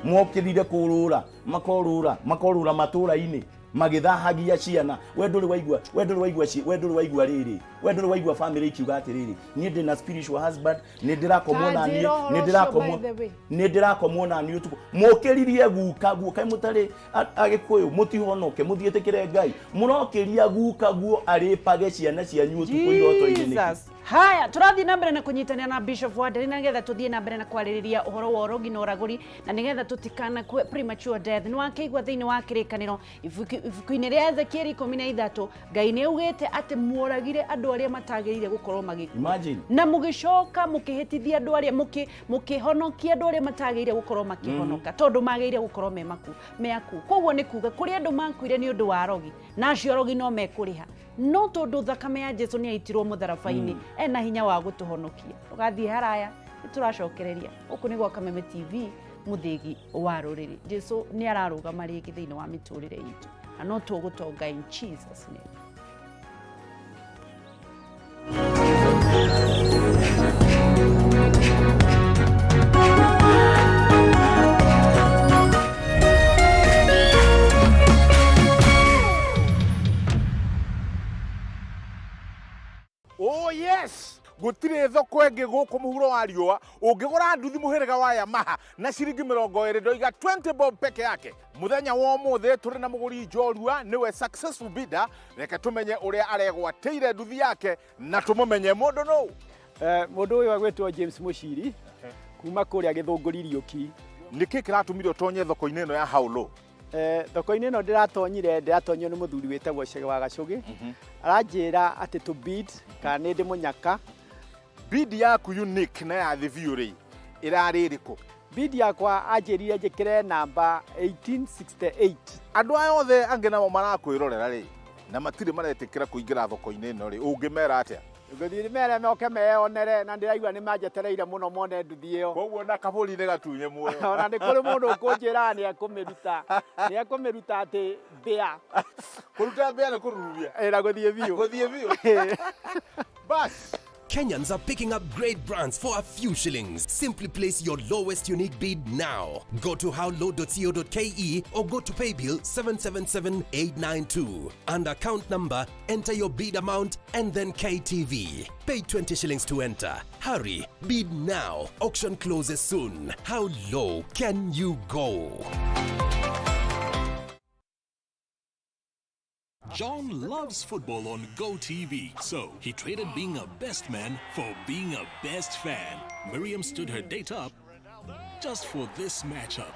mokĩrire kũrũra, makorũra makorũra matũra-inĩ magĩthahagia ciana. We ndũrĩ waigua, we ndũrĩ waigua we ndũrĩ waigua rĩrĩ, we ndũrĩ waigua family ikiuga atĩrĩrĩ, niĩ ndĩna spiritual husband, nĩ ndĩrakomwo na niĩ Ta njĩra ũhoro nĩ ũcio, ndĩrakomwo by the way. Nĩ ndĩrakomwo na niĩ ũtukũ. Mũkĩririe guka guo, kaĩ mũtarĩ Agĩkũyũ, mũtihonoke, mũthiĩtĩkĩre Ngai, mũrokĩria guka guo arĩpage ciana cianyu ũtukũ iroto-inĩ nĩkĩ? Jesus. Haya, tũrathiĩ na mbere na kũnyitanĩra na Bishop Wanderi na nĩgetha tũthiĩ na mbere na kwarĩrĩria ũhoro wa ũrogi na ũragũri, na nĩgetha tũtikanakue premature death. Nĩ wakĩigua thĩinĩ wa kĩrĩkanĩro ibuku-inĩ rĩa Ezekieli 13, Ngai nĩ augĩte atĩ muoragire andũ arĩa matagĩrĩire gũkorwo magĩkua. Imagine. Na mũgĩcoka mũkĩhĩtithia andũ arĩa mũkĩhonokia andũ arĩa matagĩrĩire gũkorwo makĩhonoka, tondũ magĩrĩire gũkorwo me maku me aku. Koguo nĩ kuga kũrĩ andũ makuire nĩ ũndũ wa arogi, na acio arogi no mekũrĩha, no tondũ thakame ya Jesu nĩ yaitirwo mũtharaba-inĩ, ena hinya wa gũtũhonokia. Ndũgathiĩ haraya, nĩ tũracokereria gũkũ nĩ gwa Kameme TV, mũthĩgi wa rũrĩrĩ. Jesu nĩ ararũgama rĩngĩ thĩinĩ wa mĩtũrĩre itũ, na no tũgũtonga in Jesus name. Oh yes, gũtirĩ thoko ĩngĩ gũkũ mũhuro wa riũa ũngĩgũra nduthi mũhĩrĩga wa Yamaha na ciringi 20, ndoiga 20 bob peke yake. Mũthenya wa ũmũthĩ tũrĩ na mũgũri njorua, nĩwe successful bidder. Reke tũmenye ũrĩa aregwatĩire nduthi yake na tũmũmenye mũndũ nũ. Mũndũ ũyũ agwĩtwo James Mũciri kuma kũrĩa Gĩthũngũri Riũki. Nĩkĩ kĩratũmire ũtonye thoko-inĩ ĩno ya Haulo? Thoko-inĩ ĩno ndĩratonyire, ndĩratonyio nĩ mũthuri wĩtagwo Chege wa Gacũgĩ. Aranjĩra atĩ to bid kana nĩ ndĩ mũnyaka. Bid yaku unique na ya thĩ biũ rĩ, ĩrarĩ ĩrĩkũ? Bid yakwa anjĩrire njĩkĩre namba 1868. Andũ aya othe angĩ nao marakwĩrorera rĩ, na matirĩ maretĩkĩra kũingĩra thoko-inĩ ĩno rĩ, ũngĩmera atĩa? Ngũthiĩ mere moke meyonere na ndĩraigua nĩ manjetereire mũno mone nduthi ĩyo. Koguo na kabũri nĩ gatunye muoyo. Ona nĩ kũrĩ mũndũ ũkũnjĩra nĩ ekũmĩruta, nĩ ekũmĩruta atĩ mbĩa. Kũruta mbĩa nĩ kũrurumia. Ĩ na gũthiĩ biũ. Gũthiĩ biũ. Bas. Kenyans are picking up great brands for a few shillings. Simply place your lowest unique bid now. Go to howlow.co.ke or go to paybill 777892. And account number, enter your bid amount and then KTV. Pay 20 shillings to enter. Hurry, bid now. Auction closes soon. How low can you go? John loves football on GoTV, so he traded being a best man for being a best fan. Miriam stood her date up just for this matchup.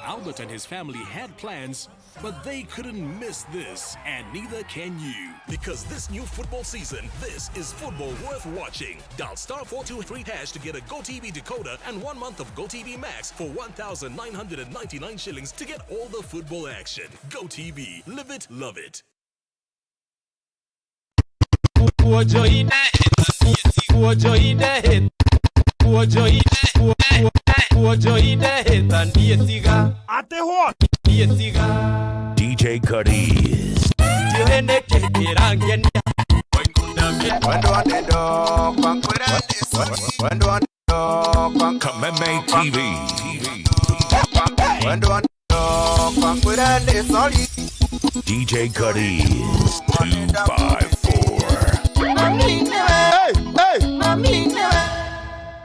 Albert and his family had plans, but they couldn't miss this, and neither can you. Because this new football season, this is football worth watching. Dial star 423 hash to get a GoTV decoder and 1 month of GoTV Max for 1,999 shillings to get all the football action. GoTV, live it, love it. DJ Cuddies. Kameme TV. DJ Cuddies. 254. Hey,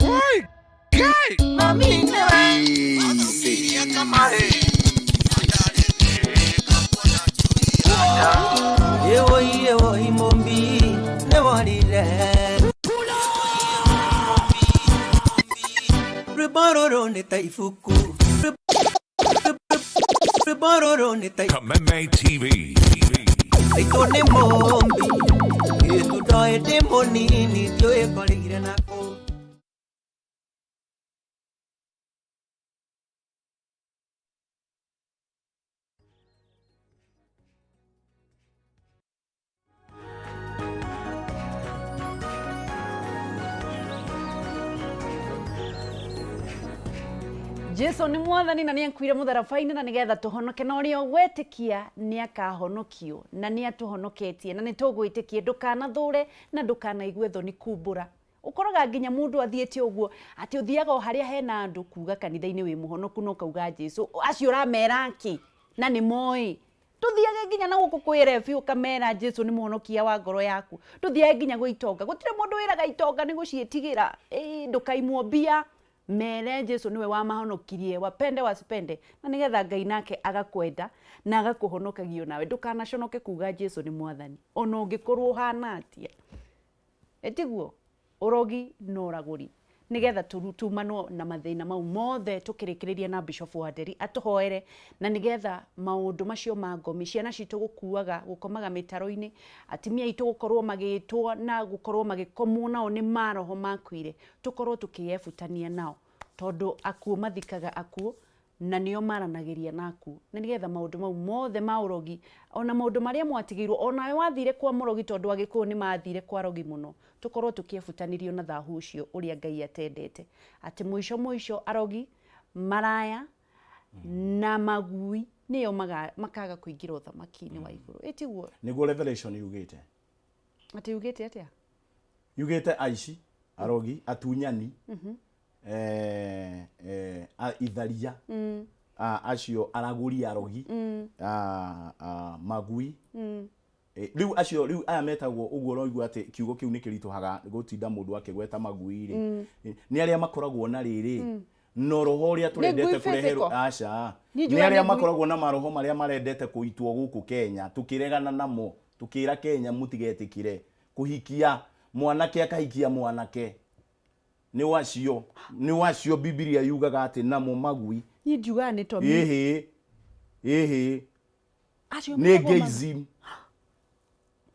hey. Hey, Kameme TV. Jesu nĩ mwathani na nĩ akuire mũtharaba-inĩ na nĩgetha tũhonoke, na ũrĩa ũgwĩtĩkia nĩ akahonokio na nĩ atũhonoketie na nĩ tũgwĩtĩkie. Ndũkanathũre na ndũkanaigue thoni kumbũra. Ũkoraga nginya mũndũ athiĩte ũguo atĩ ũthiaga o harĩa hena andũ kuga kanitha-inĩ wĩ mũhonoku na ũkauga Jesu, acio ũramera kĩ na nĩ moĩ. Ndũthiage nginya na gũkũ kwĩ rebi ũkamera Jesu nĩ mũhonokia wa ngoro yaku. Ndũthiage nginya gwĩ itonga, gũtirĩ mũndũ wĩraga itonga nĩ gũciĩtigĩra. Ĩĩ, ndũkaimwo mbia, mere Jesu niwe wamahonokirie, wapende wasipende, na nigetha Ngai nake agakwenda na agakũhonokagio nawe. Ndũkanaconoke kuga Jesu nĩ mwathani ona ũngĩkorwo ũhana atĩa. Ĩtiguo ũrogi na ũragũri, nigetha tumanwo na mathĩna mau mothe tũkĩrĩkĩrĩria na Bishop Wanderi atũhoere, na nigetha maũndũ macio ma ngomi, ciana citũ gũkuaga, gũkomaga mĩtaro-inĩ, atumia aitũ gũkorwo magĩtwo na gũkorwo magĩkomwo nao nĩ maroho makuire, tũkorwo tũkĩyebutania nao, tondũ akuũ mathikaga akuũ na nĩo maranagĩria na akuũ, na nĩgetha maũndũ mau mothe ma ũrogi ona maũndũ marĩa mwatigĩirwo, onawe wathire kwa mũrogi, tondũ agĩkũyũ nĩ mathire kwa rogi mũno, tũkorwo tũkĩebutanĩrio na thahu ũcio ũrĩa Ngai atendete, atĩ mũico mũico arogi, maraya na magui nĩo makaga kũingĩra ũthamaki-inĩ wa igũrũ. Ĩtiguo Nĩguo Revelation yugĩte. Atĩ yugĩte atĩa? Yugĩte aici, arogi, atunyani, itharia, acio aragũri, arogi, magui. Rĩu acio rĩu aya metagwo ũguo, ũraigua atĩ kiugo kĩu nĩ kĩritũhaga gũtinda mũndũ akĩgweta magui rĩ, nĩ arĩa makoragwo na rĩrĩ na roho ũrĩa tũrendete ngui kũreherwo. physical? Aca, Niĩ nĩ njugaga arĩa nĩ ngui. makoragwo na maroho marĩa marendete kũitwo gũkũ Kenya, tũkĩregana namo, tũkĩra Kenya mũtigetĩkĩre kũhikia mwanake akahikia mwanake. Nĩ wacio, nĩ wacio Bibilia yugaga atĩ namo magui. Niĩ njugaga nĩ Tomi. Ĩhĩ ĩhĩ. Acio Nĩ metagwo gayism.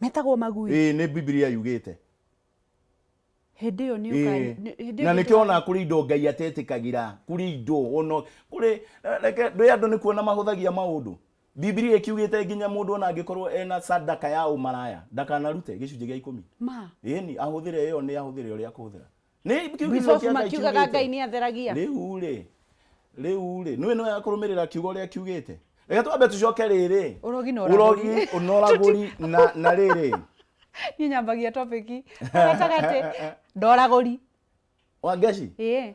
Metagwo magui. Ĩĩ, nĩ Bibilia yugĩte. Hĩndĩ ĩyo nĩ Ĩĩ. hĩndĩ ĩyo Na nĩkĩo ona kũrĩ indo Ngai atetĩkagĩra, kũrĩ indo ona kũrĩ, reke ndũĩ andũ nĩ kuona mahũthagia maũndũ. Bibilia ĩkiugĩte nginya mũndũ ona angĩkorwo ena sadaka ya ũmaraya ndakanarute gĩcunjĩ gĩa ikũmi. Ma. Ĩni ahũthĩre ĩyo nĩ ahũthĩre ũrĩa akũhũthĩra. Nĩ kiugo Bishop kĩa Ngai makiugaga kiugĩte. Ngai nĩ atheragia. Rĩu rĩ, rĩu rĩ, nĩũĩ no yakũrũmĩrĩra kiugo ũrĩa kiugĩte. Reke twambe tũcoke rĩrĩ. Ũrogi na Ũrogi ũragũri. na ũragũri na rĩrĩ. Niĩ nyambagia topic gatagatĩ ndoragũri. Wangeci. Ĩĩ.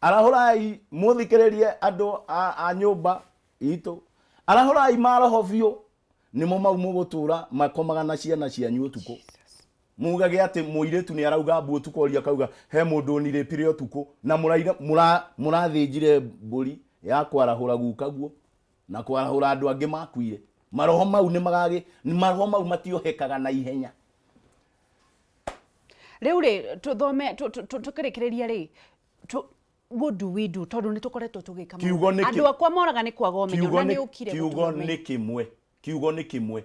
Arahũrai mũthikĩrĩrie andũ a nyũmba itũ. Arahũrai maroho biũ nĩmo mau mũgũtũra makomaga na ciana cianyu ũtukũ. Mugage atĩ mũirĩtu nĩ arauga mbu ũtukũ oria akauga he mũndũ ũnirĩpire ũtukũ na mũrathĩnjire mbũri ya kwarahũra gukaguo na kwarahũra andũ angĩ makuire. Maroho mau nĩ magagĩ, maroho mau matiohekaga na ihenya. Rĩu rĩ tũthome tũkĩrĩkĩrĩria rĩ what do we do tondũ nĩ tũkoretwo tũgĩka Kiugo nĩ andũ akwa moraga nĩ kwaga ũmenyo Kiugo na nĩ nĩ ũkire kiugo gũtũhe nĩ kĩmwe, kiugo nĩ kĩmwe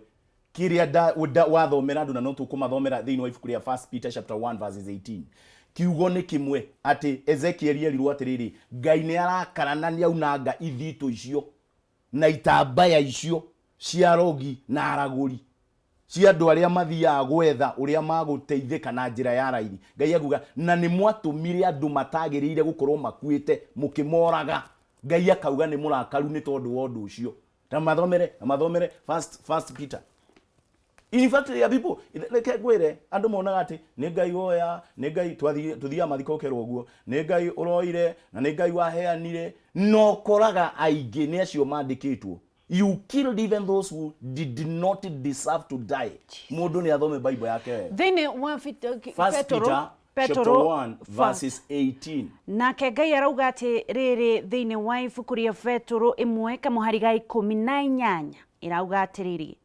kĩrĩa wathomera andũ na no tũkũmathomera thĩinĩ wa ibuku rĩa First Peter chapter 1 verses 18. Kiugo nĩ kĩmwe atĩ Ezekiel erirwo atĩrĩrĩ, Ngai nĩ arakara na nĩ aunanga ithitũ icio na itambaya icio cia arogi na aragũri cia andũ arĩa mathiaga gwetha ũrĩa magũteithĩka na njĩra ya raithi. Ngai akuga na nĩ mwatũmire andũ matagĩrĩire gũkorwo makuĩte mũkĩmoraga. Ngai akauga nĩ mũrakaru nĩ tondũ wa ũndũ ũcio. Ta mathomere, na mathomere First Peter. In fact, there are people, reke ngwĩre, andũ monaga atĩ nĩ Ngai woya, nĩ Ngai tũthiaga mathiko ũkerwo ũguo, nĩ Ngai ũroire na nĩ Ngai waheanire, na ũkoraga aingĩ nĩ acio mandĩkĩtwo. You killed even those who did not deserve to die. Mũndũ nĩ athome Bible yake wega. Thĩinĩ wa First Petero, Peter chapter Petero 1 verses 18. Nake Ngai arauga atĩ rĩrĩ thĩinĩ wa ibuku rĩa Petero ĩmwe kamũhari ga ikũmi na inyanya ĩrauga atĩrĩrĩ,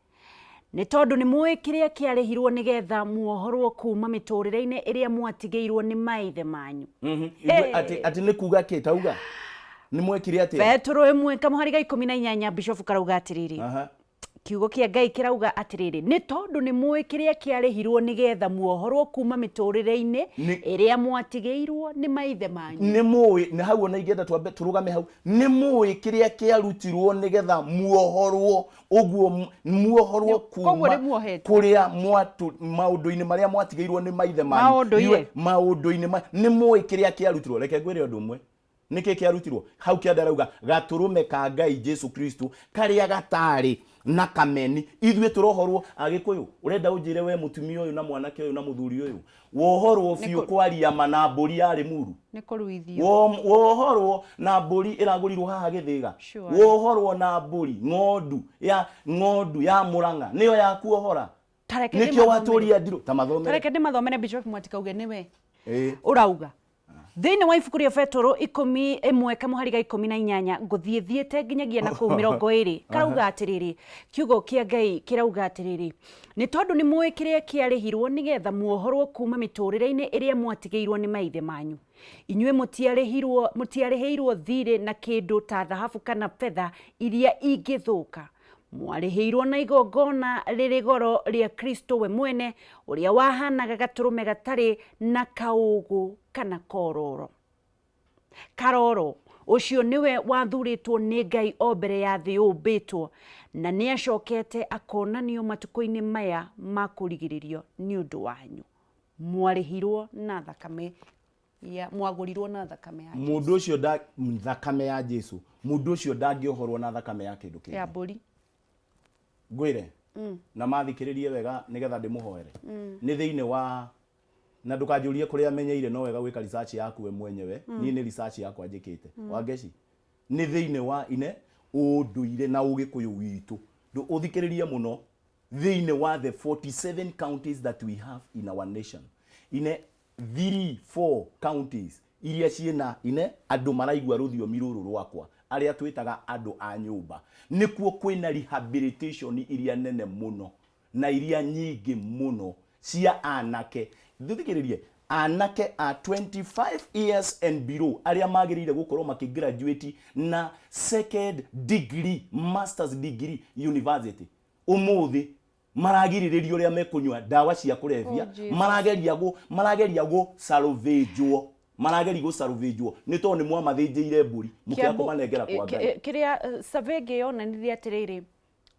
nĩ tondũ nĩ mũĩ kĩrĩa kĩarĩhirwo nĩgetha muohorwo kuma mĩtũrĩre-inĩ ĩrĩa mwatigĩirwo nĩ maithe manyu. Igue atĩ nĩ kuga kĩ tauga? Nĩ mwekire atĩa? Petero ĩmwe kamũhari ga ikũmi na inyanya Bishop karauga atĩrĩrĩ, Kiugo kĩa Ngai kĩrauga atĩrĩrĩ, nĩ tondũ nĩ mũĩ kĩrĩa kĩarĩhirwo nĩgetha muohorwo kuma mĩtũrĩre-inĩ ĩrĩa mwatigĩirwo nĩ maithe manyu. Nĩ mũĩ, na hau ona ingĩenda twambe tũrũgame hau, nĩ mũĩ kĩrĩa kĩarutirwo nĩgetha muohorwo, ũguo muohorwo Koguo kuma nĩ muohetwo. kũrĩa mwatũ, maũndũ-inĩ marĩa mwatigĩirwo nĩ maithe manyu. Maũndũ-inĩ. Iwe, maũndũ-inĩ ma, nĩ mũĩ kĩrĩa kĩarutirwo. Reke ngwĩre ũndũ ũmwe. Nĩkĩ kĩarutirwo? Hau kĩanda arauga gatũrũme ka Ngai Jesu Kristo karĩa gatarĩ na kameni. Ithuĩ tũrohorwo Agĩkũyũ. Ũrenda ũnjĩre we mũtumia ũyũ na mwanake ũyũ na mũthuri ũyũ wohorwo biũ kwaria ma na mbũri yarĩ muru? Nĩ kũruithio. Wohorwo na mbũri ĩragũrirwo haha Gĩthĩga. Wohorwo na mbũri ng'ondu ya ng'ondu ya Mũrang'a nĩyo yakuohora. Tareke Nĩkĩo watũria ndirũ ta mathomere. Tareke ndĩmathomere Bishop Mwatikauge nĩwe ũrauga. Thĩinĩ wa ibuku rĩa Petero ikũmi ĩmwe kamũhari ga ikũmi na inyanya ngũthiĩ thiĩte nginyagia na kũu mĩrongo ĩrĩ karauga atĩrĩrĩ, kiugo kĩa Ngai kĩrauga atĩrĩrĩ, nĩ tondũ nĩ mũĩ kĩrĩa kĩarĩhirwo nĩgetha muohorwo kuma mĩtũrĩre-inĩ ĩrĩa mwatigĩirwo nĩ maithe manyu. Inyuĩ mũtiarĩhĩirwo thirĩ na kĩndũ ta thahabu kana betha iria ingĩthũka. Mwarĩhĩirwo na igongona rĩrĩ goro rĩa Kristo we mwene, ũrĩa wahanaga gatũrũme gatarĩ na kaũũgũ kana kororo. Karoro, ũcio nĩwe wathurĩtwo nĩ Ngai o mbere ya thĩ yũmbĩtwo, na nĩacokete akonanio matukũ-inĩ maya ma kũrigĩrĩrio nĩ ũndũ wanyu. Mwarĩhirwo na thakame ya, mwagũrirwo na thakame ya Jesu. Mũndũ ũcio nda, thakame ya Jesu. Mũndũ ũcio ndangĩohorwo na thakame ya kĩndũ kĩngĩ. Ya mbũri. Ngwĩre, na mathikĩrĩrie wega nĩgetha ndĩmũhoere. Nĩ thĩinĩ wa, na ndũkanjũrie kũrĩa menyeire, no wega gwĩka research yaku we mwenyewe. Niĩ nĩ research yakwa njĩkĩte. Wangeci, nĩ thĩinĩ wa ine ũndũire na ũgĩkũyũ witũ. Ũthikĩrĩrie mũno. Thĩinĩ wa the 47 counties that we have in our nation, ine 3, 4 counties iria ciĩna ine andũ maraigua rũthiomi rũrũ rwakwa, arĩa twĩtaga andũ a nyũmba, nĩkuo kwĩna rehabilitation iria nene mũno na iria nyingĩ mũno cia anake. Thikĩrĩrie, anake a 25 years and below arĩa magĩrĩire gũkorwo makĩgraduate na second degree, masters degree university ũmũthĩ. Maragirĩrĩrio ũrĩa mekũnyua ndawa cia kũrebia. Oh, Jesus. Marageria gũ marageria gũ salvagewo, marageria gũ salvagewo nĩ tondũ nĩ mwamathĩnjĩire mbũri mũkĩaga Kiambu- kũmanengera kwa Ngai. Kĩrĩa survey ĩngĩ yonanirie atĩrĩrĩ,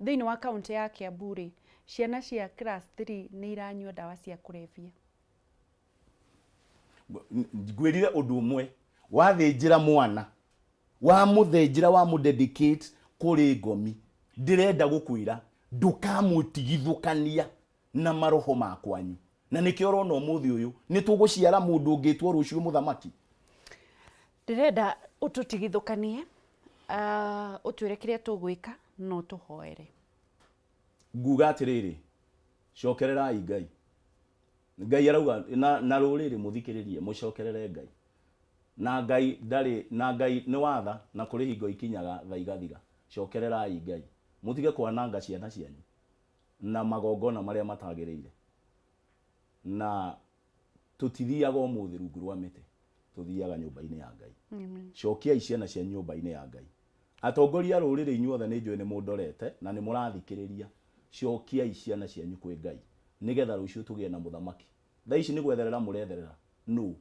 thĩinĩ wa kaũntĩ ya Kiambu rĩ, ciana cia class 3 nĩ iranyua ndawa cia kũrebia. Ngwĩrire ũndũ ũmwe, wathĩnjĩra mwana, wamũthĩnjĩra, wamũdedicate kũrĩ ngomi, ndĩrenda gũkwĩra ndũkamũtigithũkania na maroho ma kwanyu, na nĩkĩo ũrona ũmũthĩ ũyũ nĩ tũgũciara mũndũ ũngĩtwo rũciũ mũthamaki. Ndĩrenda ũtũtigithũkanie, ũtwĩre kĩrĩa tũgwĩka na ũtũhoere. Nguga atĩrĩrĩ, cokererai Ngai. Ngai arauga na rũrĩrĩ mũthikĩrĩrie, mũcokerere Ngai. Na Ngai ndarĩ, na Ngai nĩ watha, na kũrĩ hingo ikinyaga tha igathira. Cokererai Ngai. Mũtige kwananga ciana cianyu na magongona marĩa matagĩrĩire. Na tũtithiaga ũmũthĩ rungu rwa mĩtĩ, tũthiaga nyũmba-inĩ ya Ngai. Cokiai ciana cianyu nyũmba-inĩ ya Ngai. Atongoria a rũrĩrĩ inyuothe nĩ njũĩ nĩ mũndorete na nĩ mũrathikĩrĩria, cokiai ciana cianyu kwĩ Ngai nĩgetha rũciũ tũgĩe na mũthamaki. Thaa ici nĩ gwetherera mũretherera nũ?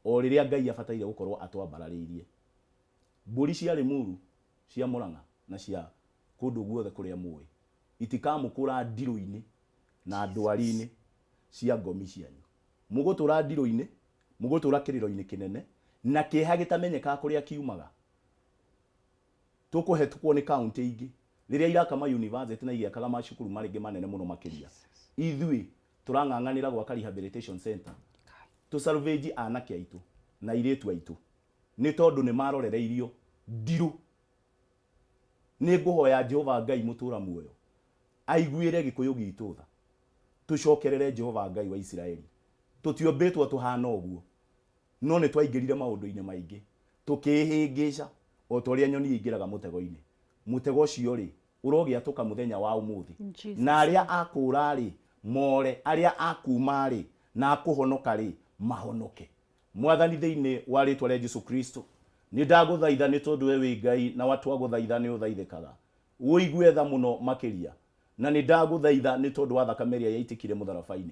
O rĩrĩa Ngai abataire gũkorwo atwambararĩirie. Mbũri cia Limuru, cia Murang'a na cia kũndũ guothe kũrĩa mũĩ itikamũkũra ndirũ-inĩ na ndwari-inĩ cia ngomi cianyu. Mũgũtũra ndirũ-inĩ, mũgũtũra kĩrĩro-inĩ kĩnene na kĩeha gĩtamenyekaga kũrĩa kiumaga. Tũkũhetũkwo nĩ kaũntĩ ingĩ rĩrĩa iraka ma university na igĩakaga macukuru marĩngĩ manene mũno makĩria. Ithuĩ tũrang'ang'anĩra gwaka rehabilitation center tũ salvage anake aitũ na airĩtu aitũ nĩ tondũ nĩ marorereirio ndirũ. Nĩ ngũhoya Jehova Ngai mũtũra muoyo aiguĩre Gĩkũyũ gitũ tha, tũcokerere Jehova Ngai wa Isiraeli. Tũtiombĩtwo tũhana ũguo, no nĩ twaingĩrire maũndũ-inĩ maingĩ, tũkĩĩhĩngĩca o ta ũrĩa nyoni ĩingĩraga mũtego-inĩ. Mũtego ũcio-rĩ, ũrogĩatũka mũthenya wa ũmũthĩ, na arĩa a kũũra-rĩ, more, arĩa a kuuma-rĩ, na a kũhonoka-rĩ, mahonoke. Mwathani, thĩinĩ wa rĩĩtwa rĩa Jesu Kristo, nĩ ndagũthaitha nĩ tondũ we wĩ Ngai na watwagũthaitha nĩ ũthaithĩkaga. Ũigue tha mũno makĩria. Na nĩ ndagũthaitha nĩ tondũ wa thakame ĩrĩa yaitĩkire mũtharaba-inĩ.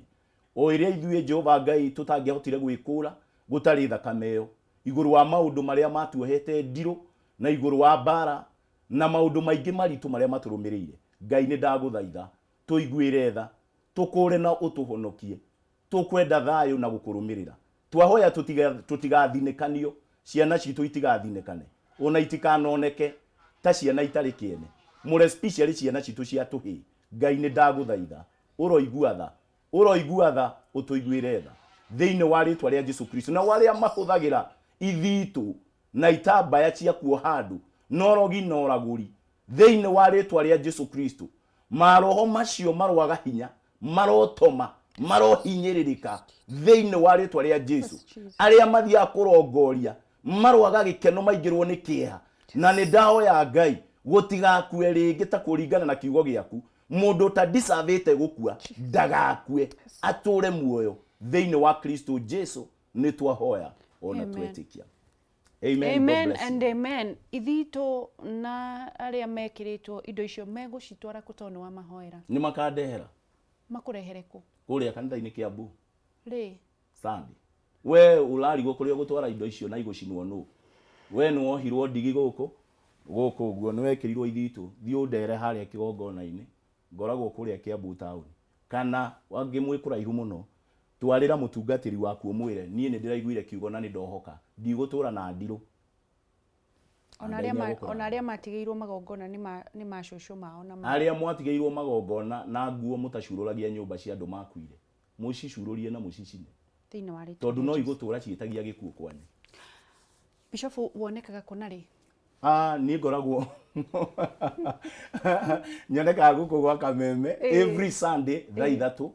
O ĩrĩa ithuĩ, Jehova Ngai, tũtangĩahotire gwĩkũũra gũtarĩ thakame ĩyo, igũrũ wa maũndũ marĩa matuohete ndirũ, na igũrũ wa mbaara, na maũndũ maingĩ maritũ marĩa matũrũmĩrĩire. Ngai, nĩ ndagũthaitha, tũiguĩre tha, tũkũũre na ũtũhonokie. Tũkwenda thayũ na gũkũrũmĩrĩra. Twahoya tũtigathinĩkanio, ciana citũ itigathinĩkane, ona itikanoneke ta ciana itarĩ kĩene, more especially ciana citũ cia tũhĩĩ. Ngai nĩ ndagũthaitha, ũroigua tha, ũroigua tha, ũtũiguĩre tha. Thĩinĩ wa rĩtwa rĩa Jesu Kristo. Nao arĩa mahũthagĩra ithitũ na itambaya cia kuoha andũ, na ũrogi na ũragũri, thĩinĩ wa rĩtwa rĩa Jesu Kristo, maroho macio maroaga hinya, marotoma, marohinyĩrĩrĩka thĩinĩ wa rĩtwa rĩa Jesu. Arĩa mathiaga kũrongoria maroaga gĩkeno, maingĩrwo nĩ kĩeha. Na nĩ ndahoya Ngai gũtigakue rĩngĩ ta kũringana na kiugo gĩaku, mũndũ ũtadisavĩte gũkua ndagakue, atũre muoyo thĩinĩ wa Kristo Jesu. Nĩ twahoya ona twetĩkia. Amen. Amen and amen. Ithitũ na arĩa mekĩrĩtwo indo icio megũcitwara kũ tondũ nĩ wamahoera? Nĩ makandehera. Makũrehere kũ? Kũrĩa kanitha-inĩ Kiambu. Rĩ? Sunday. We ũrarigwo kũrĩa ũgũtwara indo icio na igũcinwo nũ? We nĩ wohirwo ndigi gũkũ gũkũ ũguo, nĩ wekĩrirwo ithitũ, thiĩ ũndere harĩa kĩgongona-inĩ, ngoragwo kũrĩa Kiambu town. Kana angĩ mwĩ kũraihu mũno, twarĩra mũtungatĩri waku ũmwĩre, niĩ nĩ ndĩraiguire kiugo na nĩ ndohoka, ndigũtũra na ndirũ. Ona arĩa matigĩirwo magongona nĩ macũcũ mao na arĩa mwatigĩirwo magongona na nguo mũtacurũragia nyũmba cia andũ makuire, mũcicurũrie na mũcicine. Thĩinĩ wa rĩtwa Tondũ no igũtũra ciĩtagia gĩkuũ kwanyu. Bishop, wonekaga kũ na rĩ? Niĩ ngoragwo nyonekaga gũkũ gwa Kameme every Sunday thaa ithatũ.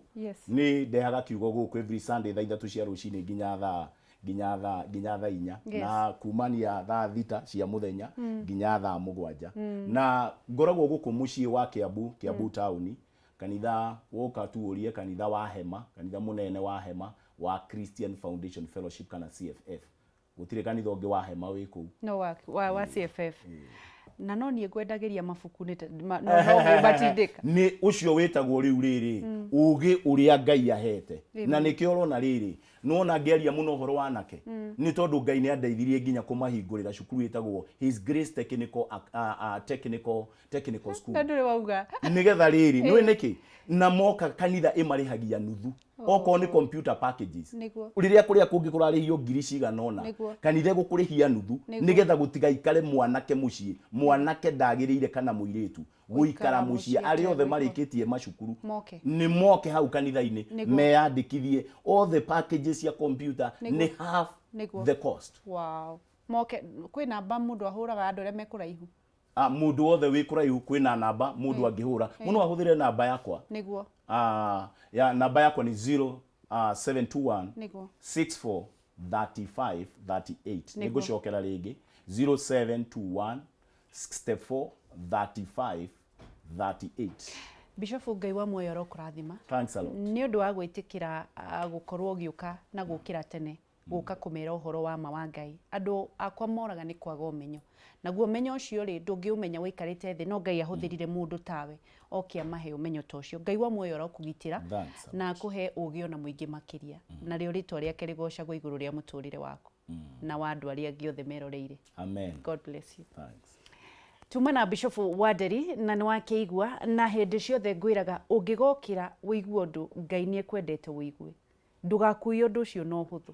Nĩ ndehaga kiugo gũkũ every Sunday thaa ithatũ cia rũcinĩ nginya thaa nginya thaa nginya thaa inya, na kumania thaa thita cia mũthenya nginya thaa mũgwanja. Na ngoragwo gũkũ mũciĩ wa Kiambu, Kiambu taũni, kanitha woka tu ũrie kanitha wa Hema, kanitha mũnene wa Hema wa Christian Foundation Fellowship kana CFF. Gũtirĩ kanitha ũngĩ wa Hema wĩ kũu. No wa CFF. Na no niĩ ngwendagĩria mabuku nĩ no no ngũmatindĩka. Nĩ ũcio wĩtagwo rĩu rĩrĩ ũgĩ ũrĩa Ngai ahete, na nĩkĩo ũrona rĩrĩ nĩwona ngĩaria mũno ũhoro wa anake, nĩ tondũ Ngai nĩ andeithirie nginya kũmahingũrĩra cukuru ĩtagwo His Grace Technical School. Na ndũrĩ wauga. Nĩgetha rĩrĩ nĩũĩ nĩkĩ na moka kanitha ĩmarĩhagia nuthu okorwo nĩ computer packages. Rĩrĩa kũrĩa kũngĩ kũrarĩhio ngiri cigana ũna, kanitha ĩgũkũrĩhia nuthu, nĩgetha gũtigaikare mwanake mũciĩ. Mwanake ndagĩrĩire kana mũirĩtu gũikara mũciĩ, arĩa othe marĩkĩtie macukuru Moke. Nĩ moke hau kanitha-inĩ meyandĩkithie, all the packages cia computer nĩ half the cost. Wow. Moke kwĩ namba mũndũ ahũraga, andũ arĩa me kũraihu? Ah, mũndũ wothe wĩ kũraihu, kwĩna namba mũndũ angĩhũra mũno, ahũthĩre namba yakwa. Ah, ya namba yakwa nĩ 0 721 64 35 38. Nĩ ngũcokera rĩngĩ, 0721 64 35 38. Bishofu, Ngai wa muoyo arokũrathima. Thanks a lot. Nĩ ũndũ wa gwĩtĩkĩra gũkorwo ũgĩũka na gũkĩra tene gũka kũmera ũhoro wa ma wa Ngai. Andũ akwa moraga nĩ kwaga ũmenyo, naguo ũmenyo ũcio rĩ, ndũngĩũmenya ũikarĩte thĩ, no Ngai ahũthĩrire mũndũ tawe oke amahe ũmenyo ta ũcio. Ngai wa muoyo arokũgitĩra Thanks a lot. Na akũhe ũgĩ ona mũingĩ makĩria, narĩo rĩtwa rĩake rĩgocagwo igũrũ rĩa mũtũrĩre waku na wa andũ arĩa angĩ othe meroreire. Amen. God bless you. Thanks. Tuma na Bishofu Wanderi na nĩ wakĩigua, na hĩndĩ ciothe ngwĩraga ũngĩgokĩra ũigue ũndũ Ngai nĩ ekwendete ũigue, ndũgakue ũndũ ũcio na ũhũthũ.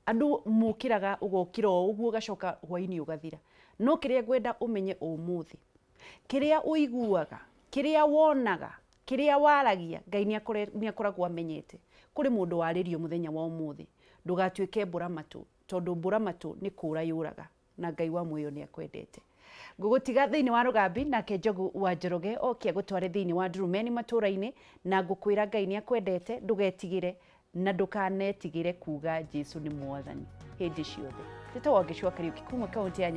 Andũ mũkĩraga ũgokĩra o ũguo, ũgacoka hwainĩ ũgathira. No kĩrĩa ngwenda ũmenye ũmũthĩ, kĩrĩa ũiguaga, kĩrĩa wonaga, kĩrĩa waragia, Ngai nĩ akoragwo amenyete. Kũrĩ mũndũ warĩrio mũthenya wa ũmũthĩ, ndũgatuĩke mbũra matũ, tondũ mbũra matũ nĩ kũra yũraga, na Ngai wa muoyo nĩ akwendete. Ngũgũtiga thĩinĩ wa rũgambi nake Njogu wa Njoroge oke agũtware thĩinĩ wa ndurumeni matũra-inĩ, na ngũkwĩra Ngai nĩ akwendete, ndũgetigĩre na ndũkanetigĩre kuga Jesu nĩ mwathani hĩndĩ ciothe. Njĩtagwo Wangeci wa Kariũki kuma kaunti ya.